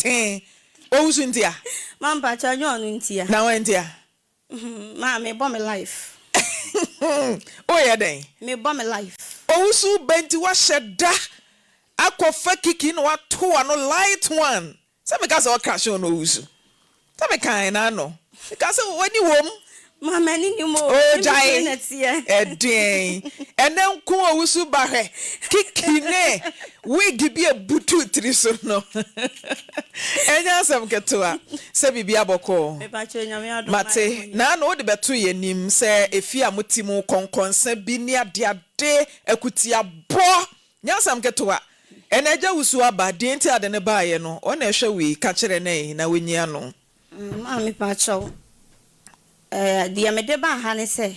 tenten. Owusu ntia? Ma mpakyɛw nyɛ ɔno ntia. Na wan ntia? Ma me bɔ me life. Woyɛ dɛn? Me bɔ me life. Owusu ba nti wahyɛ da akɔ fa kiki na wato ano light one. Sɛ meka sɛ ɔcrash wo no owusu. Sɛ mekae n'ano. Meka sɛ w'ani wom. Ma m'ani nni mu o. Oh gyae. Ɛdeɛn. Ɛnɛ nko owusu ba hwɛ. Kiki ne wig bi abutu tiri so no. Ɛnyɛ asɛm ketewa. Sɛ biribi abɔkɔɔ. Mate. N'ano wode bɛto yɛn anim sɛ efie a mote mu kɔnkɔnsa bi ne adeade akutiabɔ. Nyɛ asɛm ketewa. Ɛnɛ agya wusu aba, deɛ nti ade no baeɛ no, ɔna ɛhwɛ wei, ka kyerɛ no ɛ na wanyi ano. Maame pakyɛw, eh, deɛ mede baa ha ne sɛ,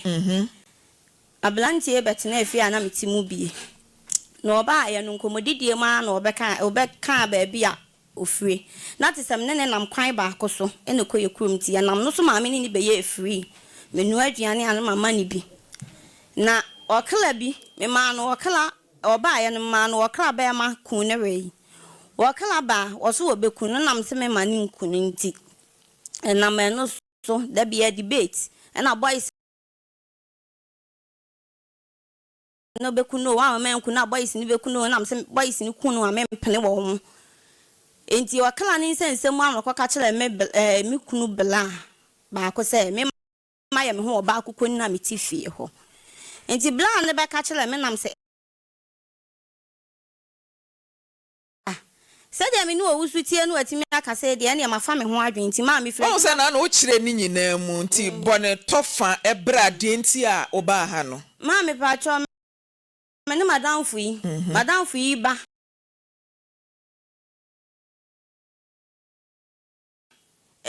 abranteɛ yi bɛtenaa fie a na mete mu bie. Na ɔbaeɛ no, nkɔmmɔdidie mu ara na ɔbɛkaa, ɔbɛkaa baabi a Ofire. Na te sɛ me ne no nam kwan baako so na ɛkɔ yɛ kurom nti, yɛnam no so maa me ne no bɛyɛɛ free. Menoa aduane a na mama no bi. Na ɔkra bi, memaa no ɔkra, ɔbaeɛ no memaa no ɔkra bɛɛma kuu ne wee. Ɔkra baa, ɔse ɔbɛku no na mese memma no nku no nti, ɛnam ɛno so, da biara debate, ɛna boys. No bɛku no o, woamma manku no a boys no bɛku no o, na mese boys no ku no a mempene wɔ ho. Enti ɔkra ne nsɛnsɛm mu ara na ɔkɔka kyerɛɛ me eh, me kunu bla baako sɛ me mayɛ me ho ɔbaa kokonini a mete fie hɔ. Enti bla no bɛka kyerɛɛ me na mese. Ah, sɛdeɛ me ne Owusu teɛ no watumi aka sei deɛ, ɛnneɛ mafa me ho adwene nti maa mefiri Woahu sɛ adwuma. na na wokyerɛ ne nyinaa mu nti bɔ no tɔfa bra deɛ nti a wobaa ha no. Maa mepakyɛw, me ne m'adamfo yi, m'adamfo yi ba.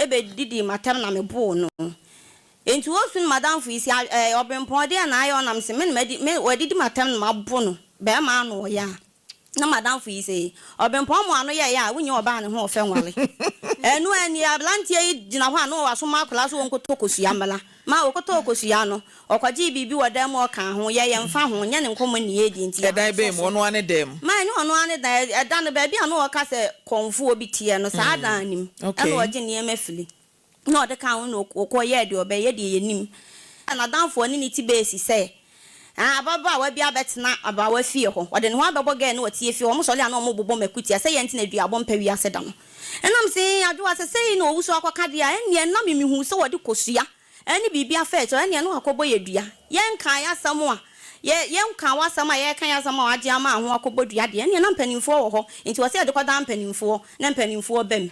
Bɛdidii m'atɛm na meboo no. Enti wosu no m'adamfo yi se, Ɛɛ, ɔberempɔn, deɛn na ayɛ wo? Na mese, Me na madi, me, wadidi m'atɛm na mabo no, barima ano ɔyɛ a. Na m'adamfo yi se, Ɔberempɔn mo ano yɛeɛ a, wonyɛ ɔbaa ne ho ɔfɛ nware. Ɛno ani, aberanteɛ yi gyina hɔ a na wasoma akwadaa sɛ ɔnkɔtɔ kosua mmra. Ma ɔkɔtɔɔ kosua no, ɔkɔgyee biribi wɔ dan mu a ɔkaa ho, yɛ yɛmfa ho, nyɛ ne nkɔmmɔ nni yɛdi nti Ɛdan yɛansɔ bɛn mu? so. Ɔno ara ne dan mu? Ma ɛnyɛ ɔno ara ne dan, ɛda no baabi a na ɔka sɛ kɔmfoɔ bi teɛ no, saa dan no mu na ɔgye nneɛma firi, na ɔde kaa ho na ɔkɔyɛɛ deɛ ɔbɛyɛ deɛ yɛnim. N'adamfoɔ ne ne ti bɛɛsi sɛ ababaawa bi abɛtena abaawa fie hɔ, ɔde ne ho abɛbɔ gɛɛ na ɔte efie hɔ, wɔsɔre a na wɔbobɔ mako tia sɛ yɛn nti na duabɔ mpɛ wiase da no. Ɛnam se Adwoa sɛ sei na ɔwusu akɔka deɛ a, ɛnneɛ na me mehuu sɛ wɔde kosua ne biribi afa akyire, ɛnneɛ na wakɔbɔ yɛ dua. Yɛnkaa y'asɛm a, yɛ, yɛnkaa w'asɛm a yɛreka y'asɛm a wagye ama ho akɔbɔ dua deɛ, ɛnneɛ na mpanimfoɔ wɔ hɔ, nti wɔse yɛde kɔdaa mpanimfoɔ, na mpanimfoɔ ba mu.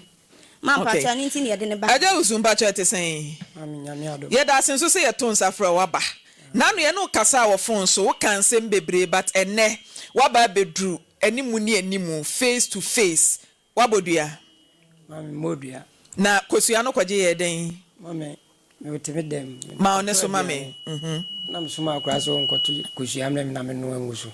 Ma Okay. mpakyɛw, ɛno nti na yɛde no baeɛ. Agya Wusu mpakyɛw ɛte sɛn? Maame Nyame adom. Yɛda ase nso sɛ yɛto nsa frɛ wo aba. Nano yɛne wo kasaa wɔ phone so, wokaa nsɛm bebree but ɛnnɛ woaba abɛduru animu ne animu, face to face. Woabɔ dua? Maame memmɔɔ dua. Na kosua no kɔgye yɛɛ dɛn? Maame, mete me dɛm. Ma wo ne so ma me. Mhm. Na mesomaa akwadaa sɛ ɔnkɔto kosua mmrɛ me na mennoa ngu so.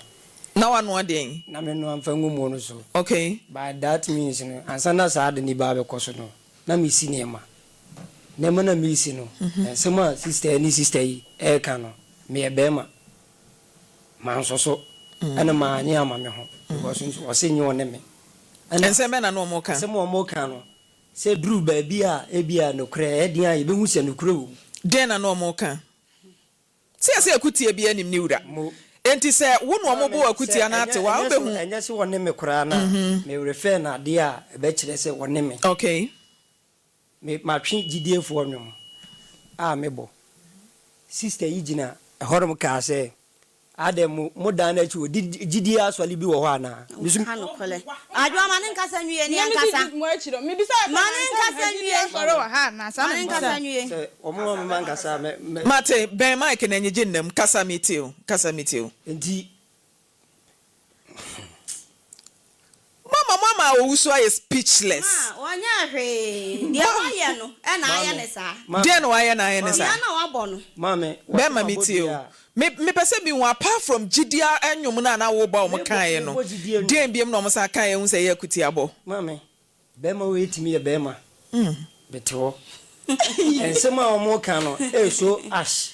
Na woanoa deɛn? Na mennoa mfa ngu mo no so. Okay. By that means no, ansa na saa ade no reba abɛkɔ so no, na mesi nneɛma. Nneɛma no a meresi no, nsɛm a sister yi ne sister yi reka no, meyɛ barima. Mansɔ so, ɛna mannye amma me ho because nso ɔse nyɛ ɔne me. Ɛna Nsɛm bɛn na na wɔreka? Nsɛm a wɔreka no, sɛ ɛduru baabi a ebia nokorɛ, ɛyɛ den a yɛbɛhu sɛ nokorɛ wɔ mu. Deɛn na na wɔreka? Sɛ yɛsɛ akutia biara nim ne wura. Mo. Enti sɛ wo na Maame, wɔbɔ wo sɛ akutia no ɛnyɛ ate wo a, ɛnyɛ sɛ wobɛhu. ɛnyɛ sɛ wɔne me koraa no a, me refer no adeɛ a ɛbɛkyerɛ sɛ wɔne me. Okay. Me matwe gyidiefoɔ nnwom a mebɔ. Sister yi gyina ɛhɔnom kaa sɛ, Adɛn mo mo dan no akyi hɔ di gyidie asɔre bi wɔ hɔ anaa? Me nso. Ka nokorɛ. Adwoa ma ne nkasa nwie ne yɛnkasa. Ma ne nkasa nwie. Ma ne nkasa nwie. Sɛ wɔn a mema nkasa a mɛ mɛ. Mate, bɛn mic no annyegye nnam. Kasa metie o, kasa metie o. Nti Moama moama Owusu ayɛ speechless. Ma ɔnyɛɛ hwee. Deɛ wayɛ no na ayɛ no saa. Deɛn na wayɛ na ayɛ no saa? Dua no a wabɔ no. Maame, wɔse Bɛɛma mabɔ me tie dua o. a. Me mepɛ sɛ me hu apart from gyidie nnwom no a na wobɔ a wɔn kaeɛ no, Mebɔ gyidie nnwom. deɛn biom na wɔn san kaeɛ hu sɛ ɛyɛ akutiabɔ? Maame, Bɛɛma wei tumi yɛ bɛɛma mete hɔ nsɛm a ɔmo ka no ɛyɛ so ash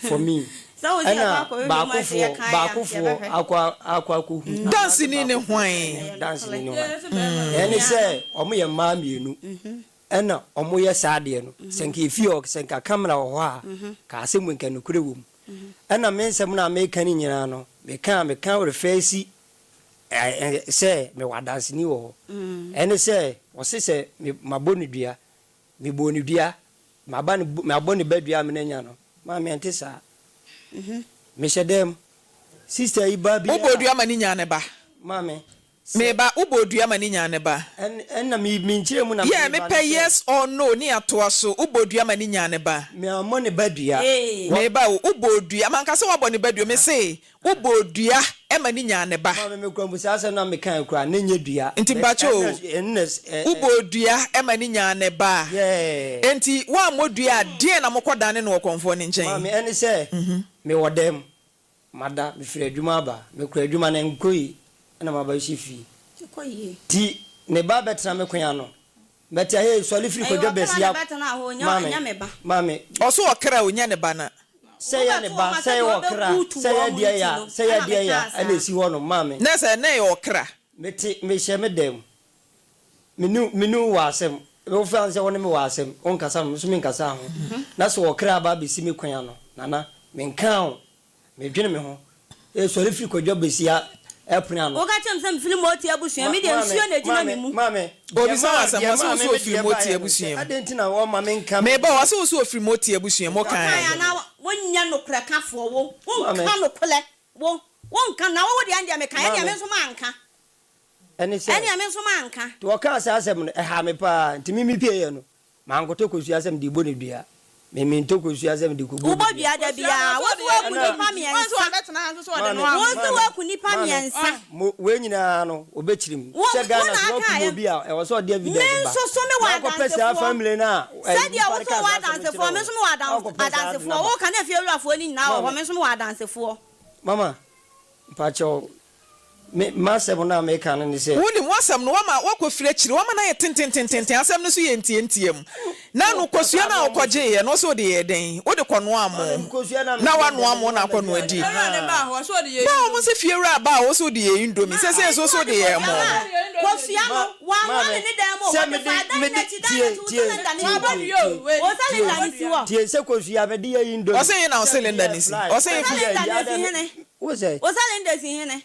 for me. Ɛna baakofoɔ, baakofoɔ akɔ akɔ akɔhu. Danseni ne hwan? Danseni ne hwan? Ɛne sɛ wɔyɛ mmaa mmienu ɛna wɔyɛ saa adeɛ no. Sɛ nka efie hɔ, sɛ nka camera wɔ hɔ a, ka asɛm wei nka nokorɛ wɔ mu. Ɛna me nsɛm no a meka no nyinaa no, meka a meka refer si sɛ mewɔ adanseni wɔ hɔ. Ɛne sɛ ɔse sɛ me mabɔ no dua, mebɔɔ no dua, maba no mabɔ ne ba dua a me anya no, maame ɛnte saa. Mehyɛ dɛm. Sister yi ba bi a. Wobɔɔ dua ma ne nyaa ne ba. Maame. Me ba, wobɔɔ dua ma ne nyaa ne ba. Ɛna me me nkyerɛ mu na me Yeah, mepɛ yes or no ne atoa so, wobɔɔ dua ma ne nyaa ne ba. Me ammɔ ne ba dua. Me ba o, wobɔɔ dua, manka sɛ woabɔ ne ba dua, me se wobɔɔ dua ma ne nyaa ne ba. Maame me kura mpo saa asɛm no a me kae koraa na ɛnyɛ dua. Nti mpakyɛ o, wobɔɔ dua ma ne nyaa ne ba. Yeah. Enti woammɔ dua a, deɛn na mokɔ dane no wɔ kɔmfoɔ no nkyɛn? Maame ɛne sɛ me wɔ dɛm. Mada, mefiri adwuma aba. Mekɔ adwuma no ɛnkɔ yie ɛna maba bɛhyɛ fie. Ɛkɔ yie. Nti ne ba bɛtena me kwan ano. Mɛte a hey sɔre firi Ɛyɛ Kwadwo ɔkra Bɛsi na a ɛbɛtena hɔ, ɔnyɛ maame, ɛnyɛ me ba. maame. Ɔso ɔkra o, nyɛ ne ba na. Sɛ ɛyɛ ne Wobɛto ba, wɔn a sɛ ɛyɛ sɛdeɛ ɔkra, wɔbɛbutu sɛ ɛyɛ wɔn deɛ nti ya, no, sɛ ɛyɛ ɛna deɛ ya mekaa ɛna saa. ɛsi hɔ nom, maame. Na sɛ na ɛyɛ ɔkra. Mete, mehyɛ me dan mu. Me ne, me ne wo wɔ asɛm. Wofa no sɛ wo ne me wɔ asɛm, wonkasa me nso menkasa ho. Na sɛ ɔkra aba abɛsi me kwan ano, Nana, menkaa wo. Medwene me ho. Ee, sɔre firi Kwadwo Abesia ɛpono ano. Woka kyerɛ me sɛ mefiri Moti abusua, me deɛ nsuo na ɛgyina me mu. Maame, deɛ Obisa wo maa, asɛm, deɛ ɔse maa wo me so me ofiri deɛ Moti baeɛ no abusua sɛ mu. adɛn nti na wɔmma menka me Meba deɛ. ɔse wo so ofiri Moti abusua mu, Wokae wokae? anaa wonyɛ nokorɛkafoɔ wo, Maame. wonka nokorɛ wo, wonka, na wo wo deɛ ɛndeɛ mekae, ɛnneɛ Maame. me nso manka, Ɛne sɛ. ɛnneɛ me nso manka. Nti wɔkaa saa asɛm no, ɛhaa me paa. Nti me mepieeɛ no, Mankɔtɔ kosua sɛ mede rebɔ no dua. Me mentɔ kosua sɛ mede rekɔbɔ obi Wobɔ dua. dua da biara. Wo nso woaku nnipa mmiɛnsa. Wo nso woaku nnipa mmiɛnsa. Mo, wei nyinaa no, wɔbɛkyiri me. Wo, Sɛ wo Ghana na sɛ aka woakum ɛ. obi a, ɛwɔ sɛ ɔde Me evidence ba. nso so mewɔ Na woakɔpɛ saa adansefoɔ. family no a, ɛyi, Sɛdeɛ nipa wo no nso kaa wowɔ saa asɛm no adansefoɔ, kyerɛɛ me wo nso no, mewɔ na adan, woakɔpɛ saa ade no adansefoɔ. aba. Woka na afiewurafoɔ no nyinaa wɔ hɔ, Maame, me nso mewɔ adansefoɔ. mama, mpakyɛw, Me, m'asɛm no a meka no ne sɛ. Wonim, w'asɛm no, woama woakɔfiri akyiri, woama no ayɛ tentententen, asɛm no nso yɛ ntiantia mu. Na no kosua no a wokɔgyeeɛ no, wo se wode yɛɛ dɛn? Wode kɔnoaa mo, na woanoa mo na akɔnoa di. Ba a wɔn se fiewura ba a, wo se wode yɛɛ indomie, seesei nso wo se wode yɛɛ mo. Kosua no, wɔanoa no ne dan mu o, wɔde faa dan no akyi, dan no akyi, wo cylinder no si hɔ, wo cylinder no si hɔ. Tie, sɛ kosua mede yɛ indomie. Ɔse he na wo cylinder no si? Ɔse he Wo cylinder no si hene? Wo sɛ. Wo cylinder si hene?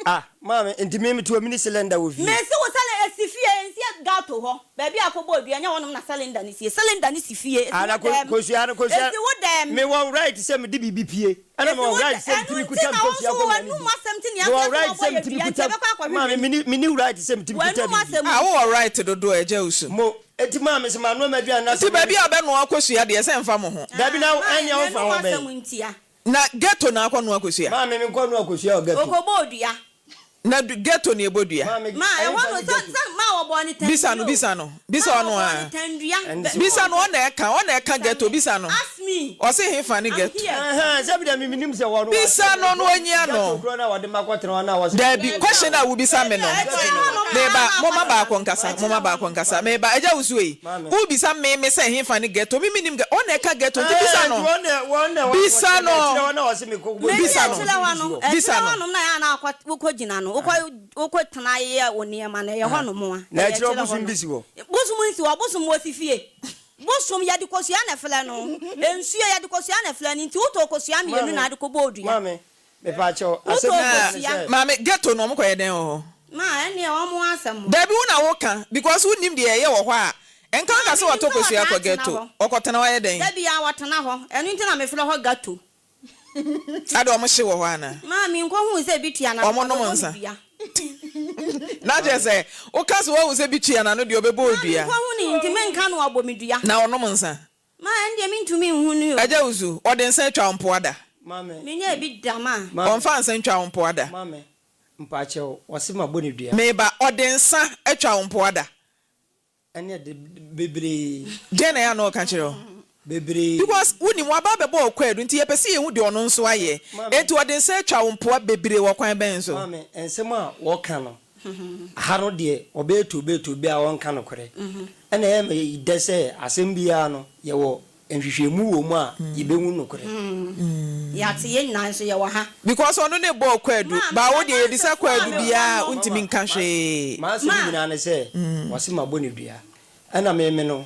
Ah maame nti me mete hɔ mini cylinder wɔ fie. Mesi wo cylinder esi fie ensi gato hɔ baabi a akɔbɔ dua nyɛ hɔnom na cylinder no sie cylinder no si fie esi Ah na wo dɛm kosua no kosua esi wo dɛm me wɔ right sɛ mede biribi pie ɛna esi me wɔ wo right dɛm sɛ ɛno metumi nti kuta na wo nkosua nso kɔ w'anum wura no asɛm nti bi nea me wɔ nti right asɛ sɛ wɔbɔ yɛ metumi dua nti kuta yɛbɛkɔ akɔhwehwɛ maame mu mini mini right sɛ metumi kuta w'anum biribi. asɛm Ah nti. wowɔ right dodo agya Usu. Mo eti maame sɛ manoa m'aduane na Nti sɛ me baabi a wobɛnoa kosua deɛ sɛ mfa mo ho. Dabi Ah na maame ɛnea wofa n'anum ho bɛn. asɛm ntia. Na ghetto na akɔ noa kosua. Maame me nkɔ noa kosua wɔ ghetto. Ɔkɔbɔɔ dua. Na du ghetto na ɛbɔ dua. Maame Ma ɛhɔ ɛhefa no ne sɛ ghetto. sɛ ma wɔbɔɔ ne Bisa tandua no o. bisa no bisa Ma ɔno wɔbɔɔ ne aa. tandua. Ɛnde Bɛ Bisa no ɔna ɛka ɔna ɛka Bisa ghetto me. bisa no. Ask me. Ɔse hefa ne I'm ghetto. here. Ɛhɛn sɛ bi deɛ me menim sɛ wɔn Bisa no na ɔnyia ghetto no. korɔ no a wɔde ma kɔtena hɔ no a wɔse. Daabi question a wobisa me no Ghetto Akyire no. hɔ nom na meba ama momma akɔtena. baako nkasa Akyire momma hɔ baako nom. nkasa meba agya wusuo yi Maame. wobisa me me sɛ hefa ne ghetto me menim ghetto ɔna ɛka ghetto nti bisa Ɛɛ nti no wɔn na wɔn na bisa wɔkyerɛ no akyire hɔ na wɔse me kɔ bɔ Mesi bisa dua no akyire hɔ no, bi si hɔ. bisa akyire no. hɔ nom na ɛyɛ a na akɔ wokɔ gyina no, wokɔ wokɔ tena yɛ wo nneɛma no, ɛyɛ hɔ nom a, Na ɛyɛ akyire hɔ akyire hɔ bosom nom. bi si hɔ. Bosom nsi hɔ, bosom wɔsi fie. Bosom yɛde kosua na ɛfrɛ no, nsuo yɛde kosua na ɛfrɛ no, nti wotɔɔ kosua mmienu Maame, na ade kɔbɔɔ dua. maame, mepaakyɛw, asɛm Wotɔɔ bi Na ne kosua. sɛ. maame ghetto no ɔmo kɔ yɛ dɛn wɔ hɔ. Ma ɛnneɛ wɔn asɛm. Dabi wo na wo ka because wo nim deɛ ɛyɛ wɔ hɔ a nka Ma nka sɛ menim watɔ sɛ kosua wɔtaa kɔ tena ghetto hɔ. ɔkɔ tena hɔ ayɛ dɛn. Da biara wɔtena hɔ, ɛno nti na mefrɛ hɔ ghetto. Ade ɔmo hye wɔ hɔ ana. Ma menkɔ huu sɛ bi tua n'ano Ɔmo nom ɔbɛbɔ me nsa. dua. Na kyerɛ sɛ wo ka sɛ wahu sɛ bi tua n'ano deɛ ɔbɛbɔ wo Ma dua. menkɔ hu no nti menka no ɔbɔ me dua. Na ɔnom nsa. Ma ɛndeɛ mentumi nhu no o. Agya Wusu, ɔde nsa atwa wo mpoa da? Maame. Menyɛɛ bi da ma. Maame. Ɔmfaa nsa ntwaa wo mpoa da? Maame, mpakyɛw, ɔse mabɔ no dua. Meba, ɔde nsa atwa wo mpoa da? Ɛneɛ de, bebree. Deɛn na ɛyɛ a na ɔka kyerɛ wo? Bebree. Because wonim, waba abɛbɔ wo kwaadu nti yɛpɛ sɛ yɛhu deɛ ɔno nso ayɛ. Maame. Enti ɔde nsa atwa wo mpoa bebree wɔ kwan bɛn so? Maame, nsɛm a wɔka no, ha no deɛ ɔbɛyɛ tobeto bi a ɔnka nokorɛ. Ɛna ɛyɛ me dɛ sɛ asɛm biara no yɛwɔ. Nhwehwɛmu wɔ mu a yɛbɛhu nokorɛ. Yɛate yɛn nyinaa nso yɛwɔ ha. Because ɔno ne bɔɔ kwaadu Ma but wo deɛ yɛbisa m'adansefoɔ a kwaadu mewɔ biaa no. wontumi nka hwee. M'asɛm Ma. nyinaa ne sɛ wɔse mabɔ no dua. Ɛna me me no,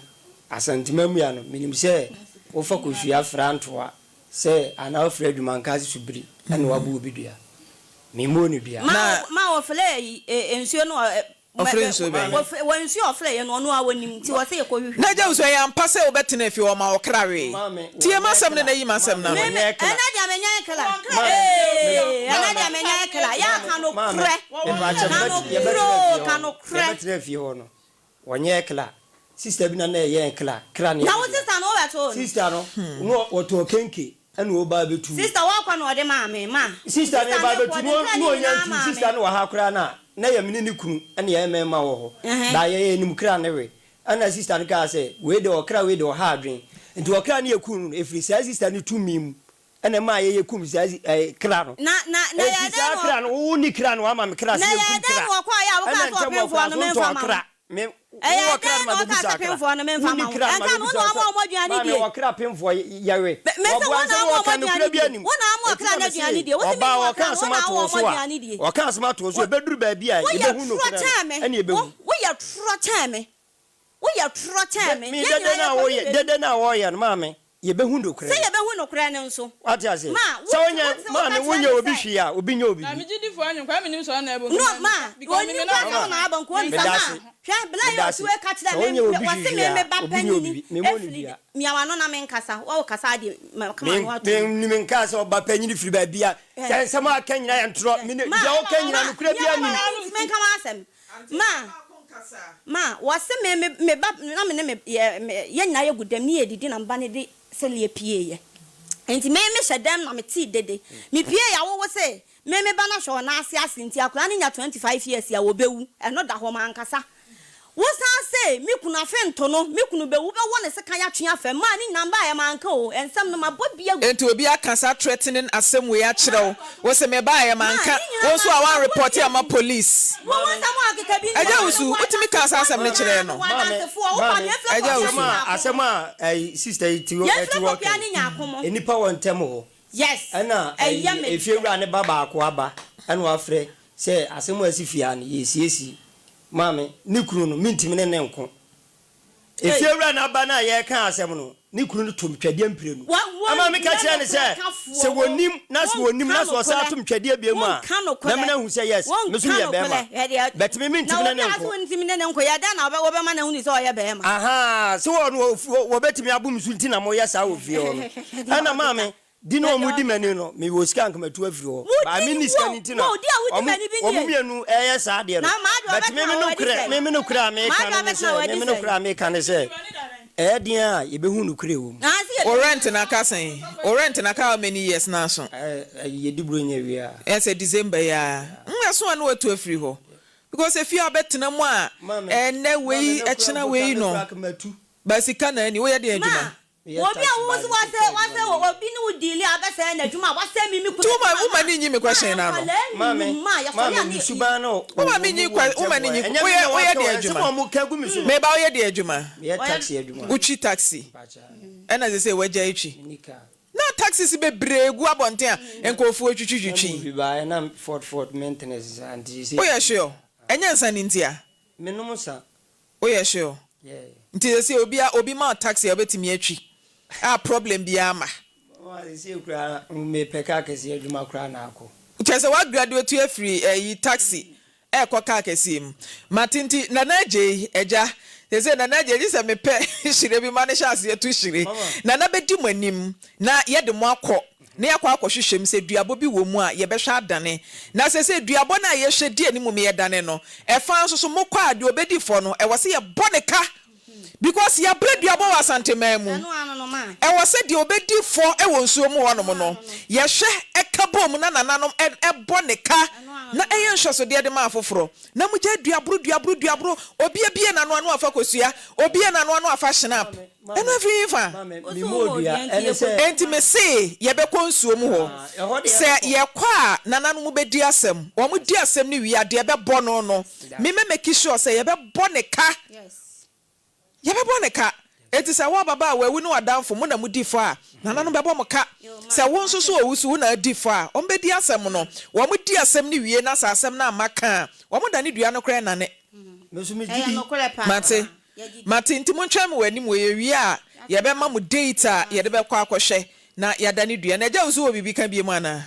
Asantema mmua no, menim sɛ wofa kosua fra ntoa sɛ anaa wofra adwumanka ase subiri ɛna wabɔ obi dua. Memmɔɔ no dua. Ma Na. ma wɔfrɛ yi nsuo no ɛ Ɔfrɛ nsuo bɛn? Wɔ nsuo a ɔfrɛ yɛ no ɔno ara ɔnim nti wɔ sɛ yɛkɔ hwehwɛ. Na gya nso ɛyɛ ampa sɛ wobɛtena afie hɔ ma ɔkra wee? Maame, Tie wɔnyɛ m'asɛm no kra. na yi m'asɛm no Maame, ano. Me me wɔnyɛ kra. ɛnɛ deɛ menyɛ kra Maame, ee ɛnɛ maame, deɛ menyɛ kra yɛ maame, ka no maame, korɛ mepaakyɛ ka no yɛbɛtena korɛ fie oo hɔ ka no, no korɛ. yɛbɛtena fie hɔ no, wɔnyɛ kra. Sister bi na na ɛyɛ kra, kra ne Na yɛ wo ne dea. sister no wobɛtoo no? Sister no, na ɔtɔn kenke ɛna ɔba abɛtu. Sister wɔkɔ na ɔde maa me ma. Sister no Sister ba no kɔ abɛtu ɔde na nkra na ne ɔnya nyinaa ntu. maa me. Sister no wɔ ha koraa no a, na yɛ me ne ne kunu ɛna yɛyɛ mmarima wɔ hɔ. Ɛhɛn. Ba yɛyɛ yɛnim kra ne we. Ɛna sister no kaa sɛ, wei deɛ ɔkra wei deɛ ɔha adwene. Nti ɔkra no yɛkum no no, ɛfiri saa sister no tumi mu ɛna ɛmaa yɛyɛ kum saa si ɛɛ kra no. Na na na Enti yɛɛ dɛn saa na kra no, wo wonni kra no woama me kra sɛ Na yɛɛ yɛnkum dɛn kra. na ɔkɔeɛ a wokaa Ɛna sɛ ntɛm ɔpemfoɔ ɔkra no so memfa wontɔn ma wo? kra. Me, Ɛyɛɛ wowɔ kra dɛn no na ma ɔkaa bɛbu sɛ saa kra. pemfoɔ no memfa Wonni ma wo? kra no ma Ɛnka no, bɛbu wo na saa woama sɛ, wɔn aduane maame die. ɔkra pemfoɔ yɛwe. Me, mese Wɔboa wo na nsɛm woama wɔka wɔn nokorɛ aduane bi die. anim. Wo na woama Enti ɔkra na no mese, aduane die. Wose ɔbaa menni ɔka ɔkra no, wo asɛm na ato woama wo wɔn so a, aduane die. ɔka asɛm ato wo so Wo, a, ɛbɛduru baabi a woyɛ yɛbɛhu torɔ nokorɛ no, kyɛn me. ɛne Wo, yɛbɛhu. woyɛ torɔ kyɛn me. Woyɛ torɔ kyɛn De, me. me Yɛn dede nyinaa no a yɛkɔ woyɛ, hwehwɛ dede no a wɔyɛ no, maame, yɛbɛhu nokorɛ Sɛ no. yɛbɛhu nokorɛ no nso. Wate aseɛ? Ma, Sɛ wo, wonyɛ, wo, woka maame, kyerɛ wonyɛ me obi sɛ. hwee a, obi nyɛ obi Na bi. me gyidifoɔ anwom koraa mennim sɛ ɔno na ɛbɔ No, nkumaa ma, no because me ɔnnim me na koraa sɛ ɔka wo na abɔ nkumaa me no. Meda Ma, ase. hwɛ, bla Meda yɛ ase. osuo ka kyerɛ Sɛ me, wonyɛ me, obi wɔse hwee me, a, me ba obi nyɛ obi panyini bi. Memmɔ no afiri, dua. mia w'ano na menkasa, wo kasa adeɛ, ma, ka Me, m'ano atom. me, menkaa sɛ ɔba panyini firi baabi a, Hwɛ, sɛ nsɛm a aka nyinaa yɛ ntorɔ. hwɛ, Me ne, ma, deɛ woka nyinaa ma, nokorɛ mia biara w'ano nnim. na mentumi nka m'asɛm. Ma, ma, wɔse me, me, me ba, na me ne me, yɛ, me, yɛn nyinaa yɛgu dɛm, ne yɛdidi na me ba no de sɛleɛ pieeɛ. Nti me, mehyɛ dɛm na metee dede. Mepieeɛ a, wowo se, Me me ba no ahwɛ wɔ n'ase ase nti akwadaa no nya 25 years a ɔbɛwu, ɛno da hɔ mankasa. Wo san se me kunu afe nto no, me kunu bɛwu bɛwɔ ne sekan atwe afa mu a ne nyinaa mbaeɛ manka o, nsɛm no mabɔ bi agu. Enti obi aka saa threatening asɛm wei akyerɛ wo, wo se mebaeɛ Ma manka, ne wo nyinaa nso a manka, woan mabɔ report bi amma agu. police. Wo wo nsɛm a ɔkeka bi Agya nyinaa Wusu, no wo wotumi kaa saa adansefoɔ asɛm no nyinaa kyerɛɛ no no? wo Maame, adansefoɔ, wo fa maame, me yɛmfrɛ Agya Pokuaa asɛm ne Wusu. a, Nyarko. asɛm a ɛyi, sister yi te hɔ, Yɛmfrɛ ɛte hɔ Pokuaa ka ne yi, Nyarko mo. nnipa wɔ ntɛm hɔ. Yes, Ɛna ɛyɛ ɛyi, me dɛ. efiewura ne ba baako aba, ɛna wafrɛ sɛ asɛm a asi fie ha no, yɛresiesie. Maame, ne kunu no, mentumi ne no nko. Ei. Efiewura no aba no a yɛreka asɛm no, ne kunu no to me twɛdeɛ mprenu. Wa, Ɛma meka wɔnyɛ kyerɛɛ no nokorɛ sɛ, kafoɔ, sɛ wo, wɔnim na sɛ wɔnim wonka na sɛ ɔsan nokorɛ, to me twɛdeɛ bio mu a, wonka nokorɛ, mɛma no ahu sɛ yes, me nso wonka meyɛ barima. nokorɛ. Hwɛ deɛ, But me na mentumi ne obi no a sɛ nko. wontumi ne no nko, yɛ dɛn na wobɛ, wobɛma no ahunu sɛ ɔyɛ barima? Ahaa, sɛ wɔn, wɔ, wɔbɛtumi abo me so nti na moyɛ saa wɔ fie hɔ no. Hwɛ deɛ Ɛna ɔkeka. maame, Di na wɔn di m'ani no, me wɔ sika anka matu afiri hɔ. But me nni sika no nti na wɔn mmienu ɛyɛ saa adeɛ no. But me me nokorɛ, me me nokorɛ a meka no ne sɛ, me me nokorɛ a meka ne sɛ, ɛyɛ den a yɛbɛhu nokorɛ wɔ mu. Wo rent no aka sɛn? Wo rent no aka how many years na aso? Ɛɛ yɛdi Buronya wie a. Ɛyɛ sɛ December yi ara. Mm ɛso a na watu afiri hɔ. Because efie a wobɛtena mu a ɛnnɛ wei ɛkyena wei no. But sika na ani, woyɛ deɛn adwuma? Meyɛ Obi a taxi wo baa so me wasɛ kɔ wasɛ adwuma no. obi ne wo deali a abɛsɛe n'adwuma a wasɛe me me kunu Nti woma adwuma woma ma ne nyi me ma question no ano. nkwadaa Maame, num ma yɛsɔre maame, a me ne suban no Woma wɔ me nyi mu wɔ que ntɛm woma ne hɔ. nyi Ɛnyɛ me woyɛ na woyɛ wɔaka deɛ o, ɛnsɛm adwuma. a wɔka gu me so no. Meba woyɛ deɛ adwuma. Meyɛ ɔyɛ taxi adwuma. Wotwi taxi Mpakyɛ, ɛna sesei wagyae twi. menni car. Na taxis bebree gu abɔnten a nkurɔfoɔ Na twitwitwitwi. movie baeɛ na Ford Ford maintenance saa nti seesei Woyɛ sure? Ɛnyɛ nsa no ntia? Menom nsa. Woyɛ sure? Yeah. Nti sesei obi a obi ma wo taxi a wobɛtumi atwi a problem biara mma? Mama sesei koraa mepɛ car kɛseɛ adwuma koraa na akɔ. Kyerɛ sɛ wa graduate afiri ɛyi taxi ɛrekɔ car kɛseɛ mu. Mate nti Nana Agyei agya sesei Nana Agyei gye sɛ mepɛ hyire bi ma no hyɛ aseɛ to hyire. Nana bɛdi mo anim na yɛde mo akɔ na yɛakɔ akɔhwehwɛ mu sɛ duabɔ bi wɔ mu a yɛbɛhwɛ adane. Na seesei duabɔ no a yɛhwɛ di anim ma yɛdane no, ɛfa nso so mokɔ a deɛ ɔbɛdi fɔ no ɛwɔ sɛ yɛbɔ no ka because yɛabrɛ duabɔ wɔ Asanteman mu. Ɛwɔ sɛ deɛ ɔbɛdi fɔ wɔ nsuo mu hɔnom no yɛhwɛ ɛka bom na nananom bɔ ne ka na ɛyɛ nhwɛsodeɛ de ma afoforɔ. Na mogyae duaboro duaboro duaboro, obi abue n'ano a na wafa kosua, obue n'ano a na wafa schnapp. Ɛno afiri he fa? Enti mese yɛbɛkɔ nsuo mu hɔ. Sɛ yɛkɔ a, nananom bɛdi asɛm. Wɔn di asɛm no wie a, deɛ ɛbɛbɔ no no, me mɛ make sure sɛ yɛbɛbɔ ne ka. Yɛbɛbɔ ne ka. Enti sɛ wo ababaawa wo ne w'adamfo mo na modi fɔ a, nananom bɛbɔ mo ka. Sɛ wo nso so owu so wo na adi fɔ a, wɔbɛdi asɛm no. Wɔdi asɛm no wie na sɛ asɛm no amma ka a, wɔdane dua no koraa nane. Me nso megye Ɛyɛ di. nokorɛ paa. Mate. Yɛgye di. Mate, nti montwɛn me wɔ anim wɔ yɛwie a, yɛbɛma mo date a yɛde bɛkɔ akɔhwɛ na yɛadane dua no. Agya wo nso wɔ biribi ka biom anaa?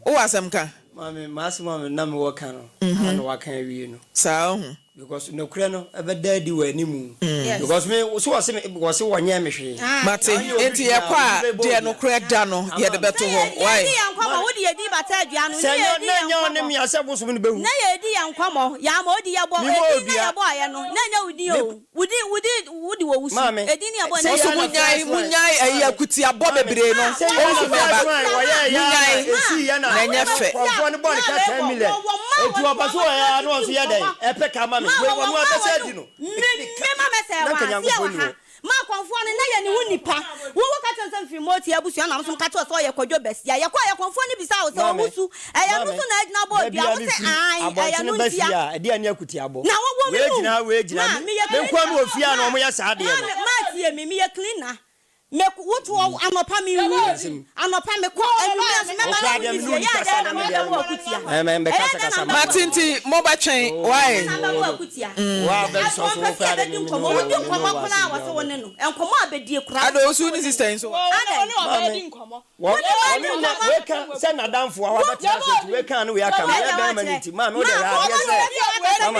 Wowɔ asɛm ka? Maame, m'asɛm a na mewɔ ka no ara na waka awie no. Saa ohu. Because nokorɛ no ɛbɛda adi wɔ animu. Yes. Because me, so wɔse me, wɔse wɔnyɛɛ me hwee. Mate, Na ɔnyɛ obi enti hwee a, yɛkɔ a, obi bɛbɔ deɛ odua. nokorɛ da no, Ama yɛde me. bɛto Sɛ hɔ. yɛ, Wai? yɛdi yɛn nkɔmmɔ, wode yɛdi bata adua no, Sɛ ne ɛnyɛ, yɛdi na yɛn ɛnyɛ ɔne nkɔmmɔ. me a, sɛ bosom no bɛhu. Na yɛdi yɛn nkɔmmɔ, yɛama odi yɛbɔ, Memmɔ edin na odua. yɛbɔeɛ no, na ɛnyɛ wo din Me, o. Wo din, wo din, wo de wɔ wusu. Maame, Edin ne ɛbɔ sɛ ne Mo yɛ nso na monyae, first one, monyae ayi maame, akutiabɔ maame, bebree no. sɛ yɛ na Ɔnso mɛba. first one wɔyɛ yɛ na Monyae, esi yɛ na na ɛnyɛ fɛ. kɔnfoɔ no bɔ ne ka 10 million. Eti ɔpɛ so ɔyɛ a na ɔnso yɛ dɛn ɛpɛ ka ma me. Wei wɔn abɛsɛ adi no. Me me ma mɛsɛ Na wa nka aseɛ Nyankopɔn wɔ ni ha hɔ. ma akɔnfoɔ no na yɛ ne wo nipa wo wo ka kyerɛ sɛ mfiri mɔti abusua na nso ka kyerɛ sɛ ɔyɛ Kwadwo Bɛsia yɛkɔ yɛ kɔnfoɔ no bisa wo sɛ Maame, ɔwo su ɛyɛ no maame, so na agyina bɔ baabi dua a wo sɛ mefiri ae ɛyɛ abɔntene no ba fie ntia a ɛde ani akutiabɔ. na wo wo Wei me gyina ha, wei gyina ma ha. meyɛ Me nkoa cleaner me wɔ fie a na ma wɔyɛ saa adeɛ ma no. ma tie me, meyɛ cleaner. Me wotoɔ anɔpa me nwu anɔpa me kɔ anwummerɛ nso mɛba na wodi fie yɛ adɛn na mobɛbɔ akutia ɛyɛ dɛn na mobɛbɔ Mate nti mobɛtwɛn why? Ɛyɛ dɛn na mobɛbɔ akutia ɔmpɛ sɛ yɛbɛdi nkɔmmɔ wodi nkɔmmɔ koraa a wɔse wo ne no nkɔmmɔ a bɛdie koraa Ada osu ne sister yi nso. Adɛn Maame, wɔ ɔne na weka sɛ n'adamfo a wabɛtena ase nti weka ne wei aka me yɛ bɛrima no nti maame wode hwɛ adeɛ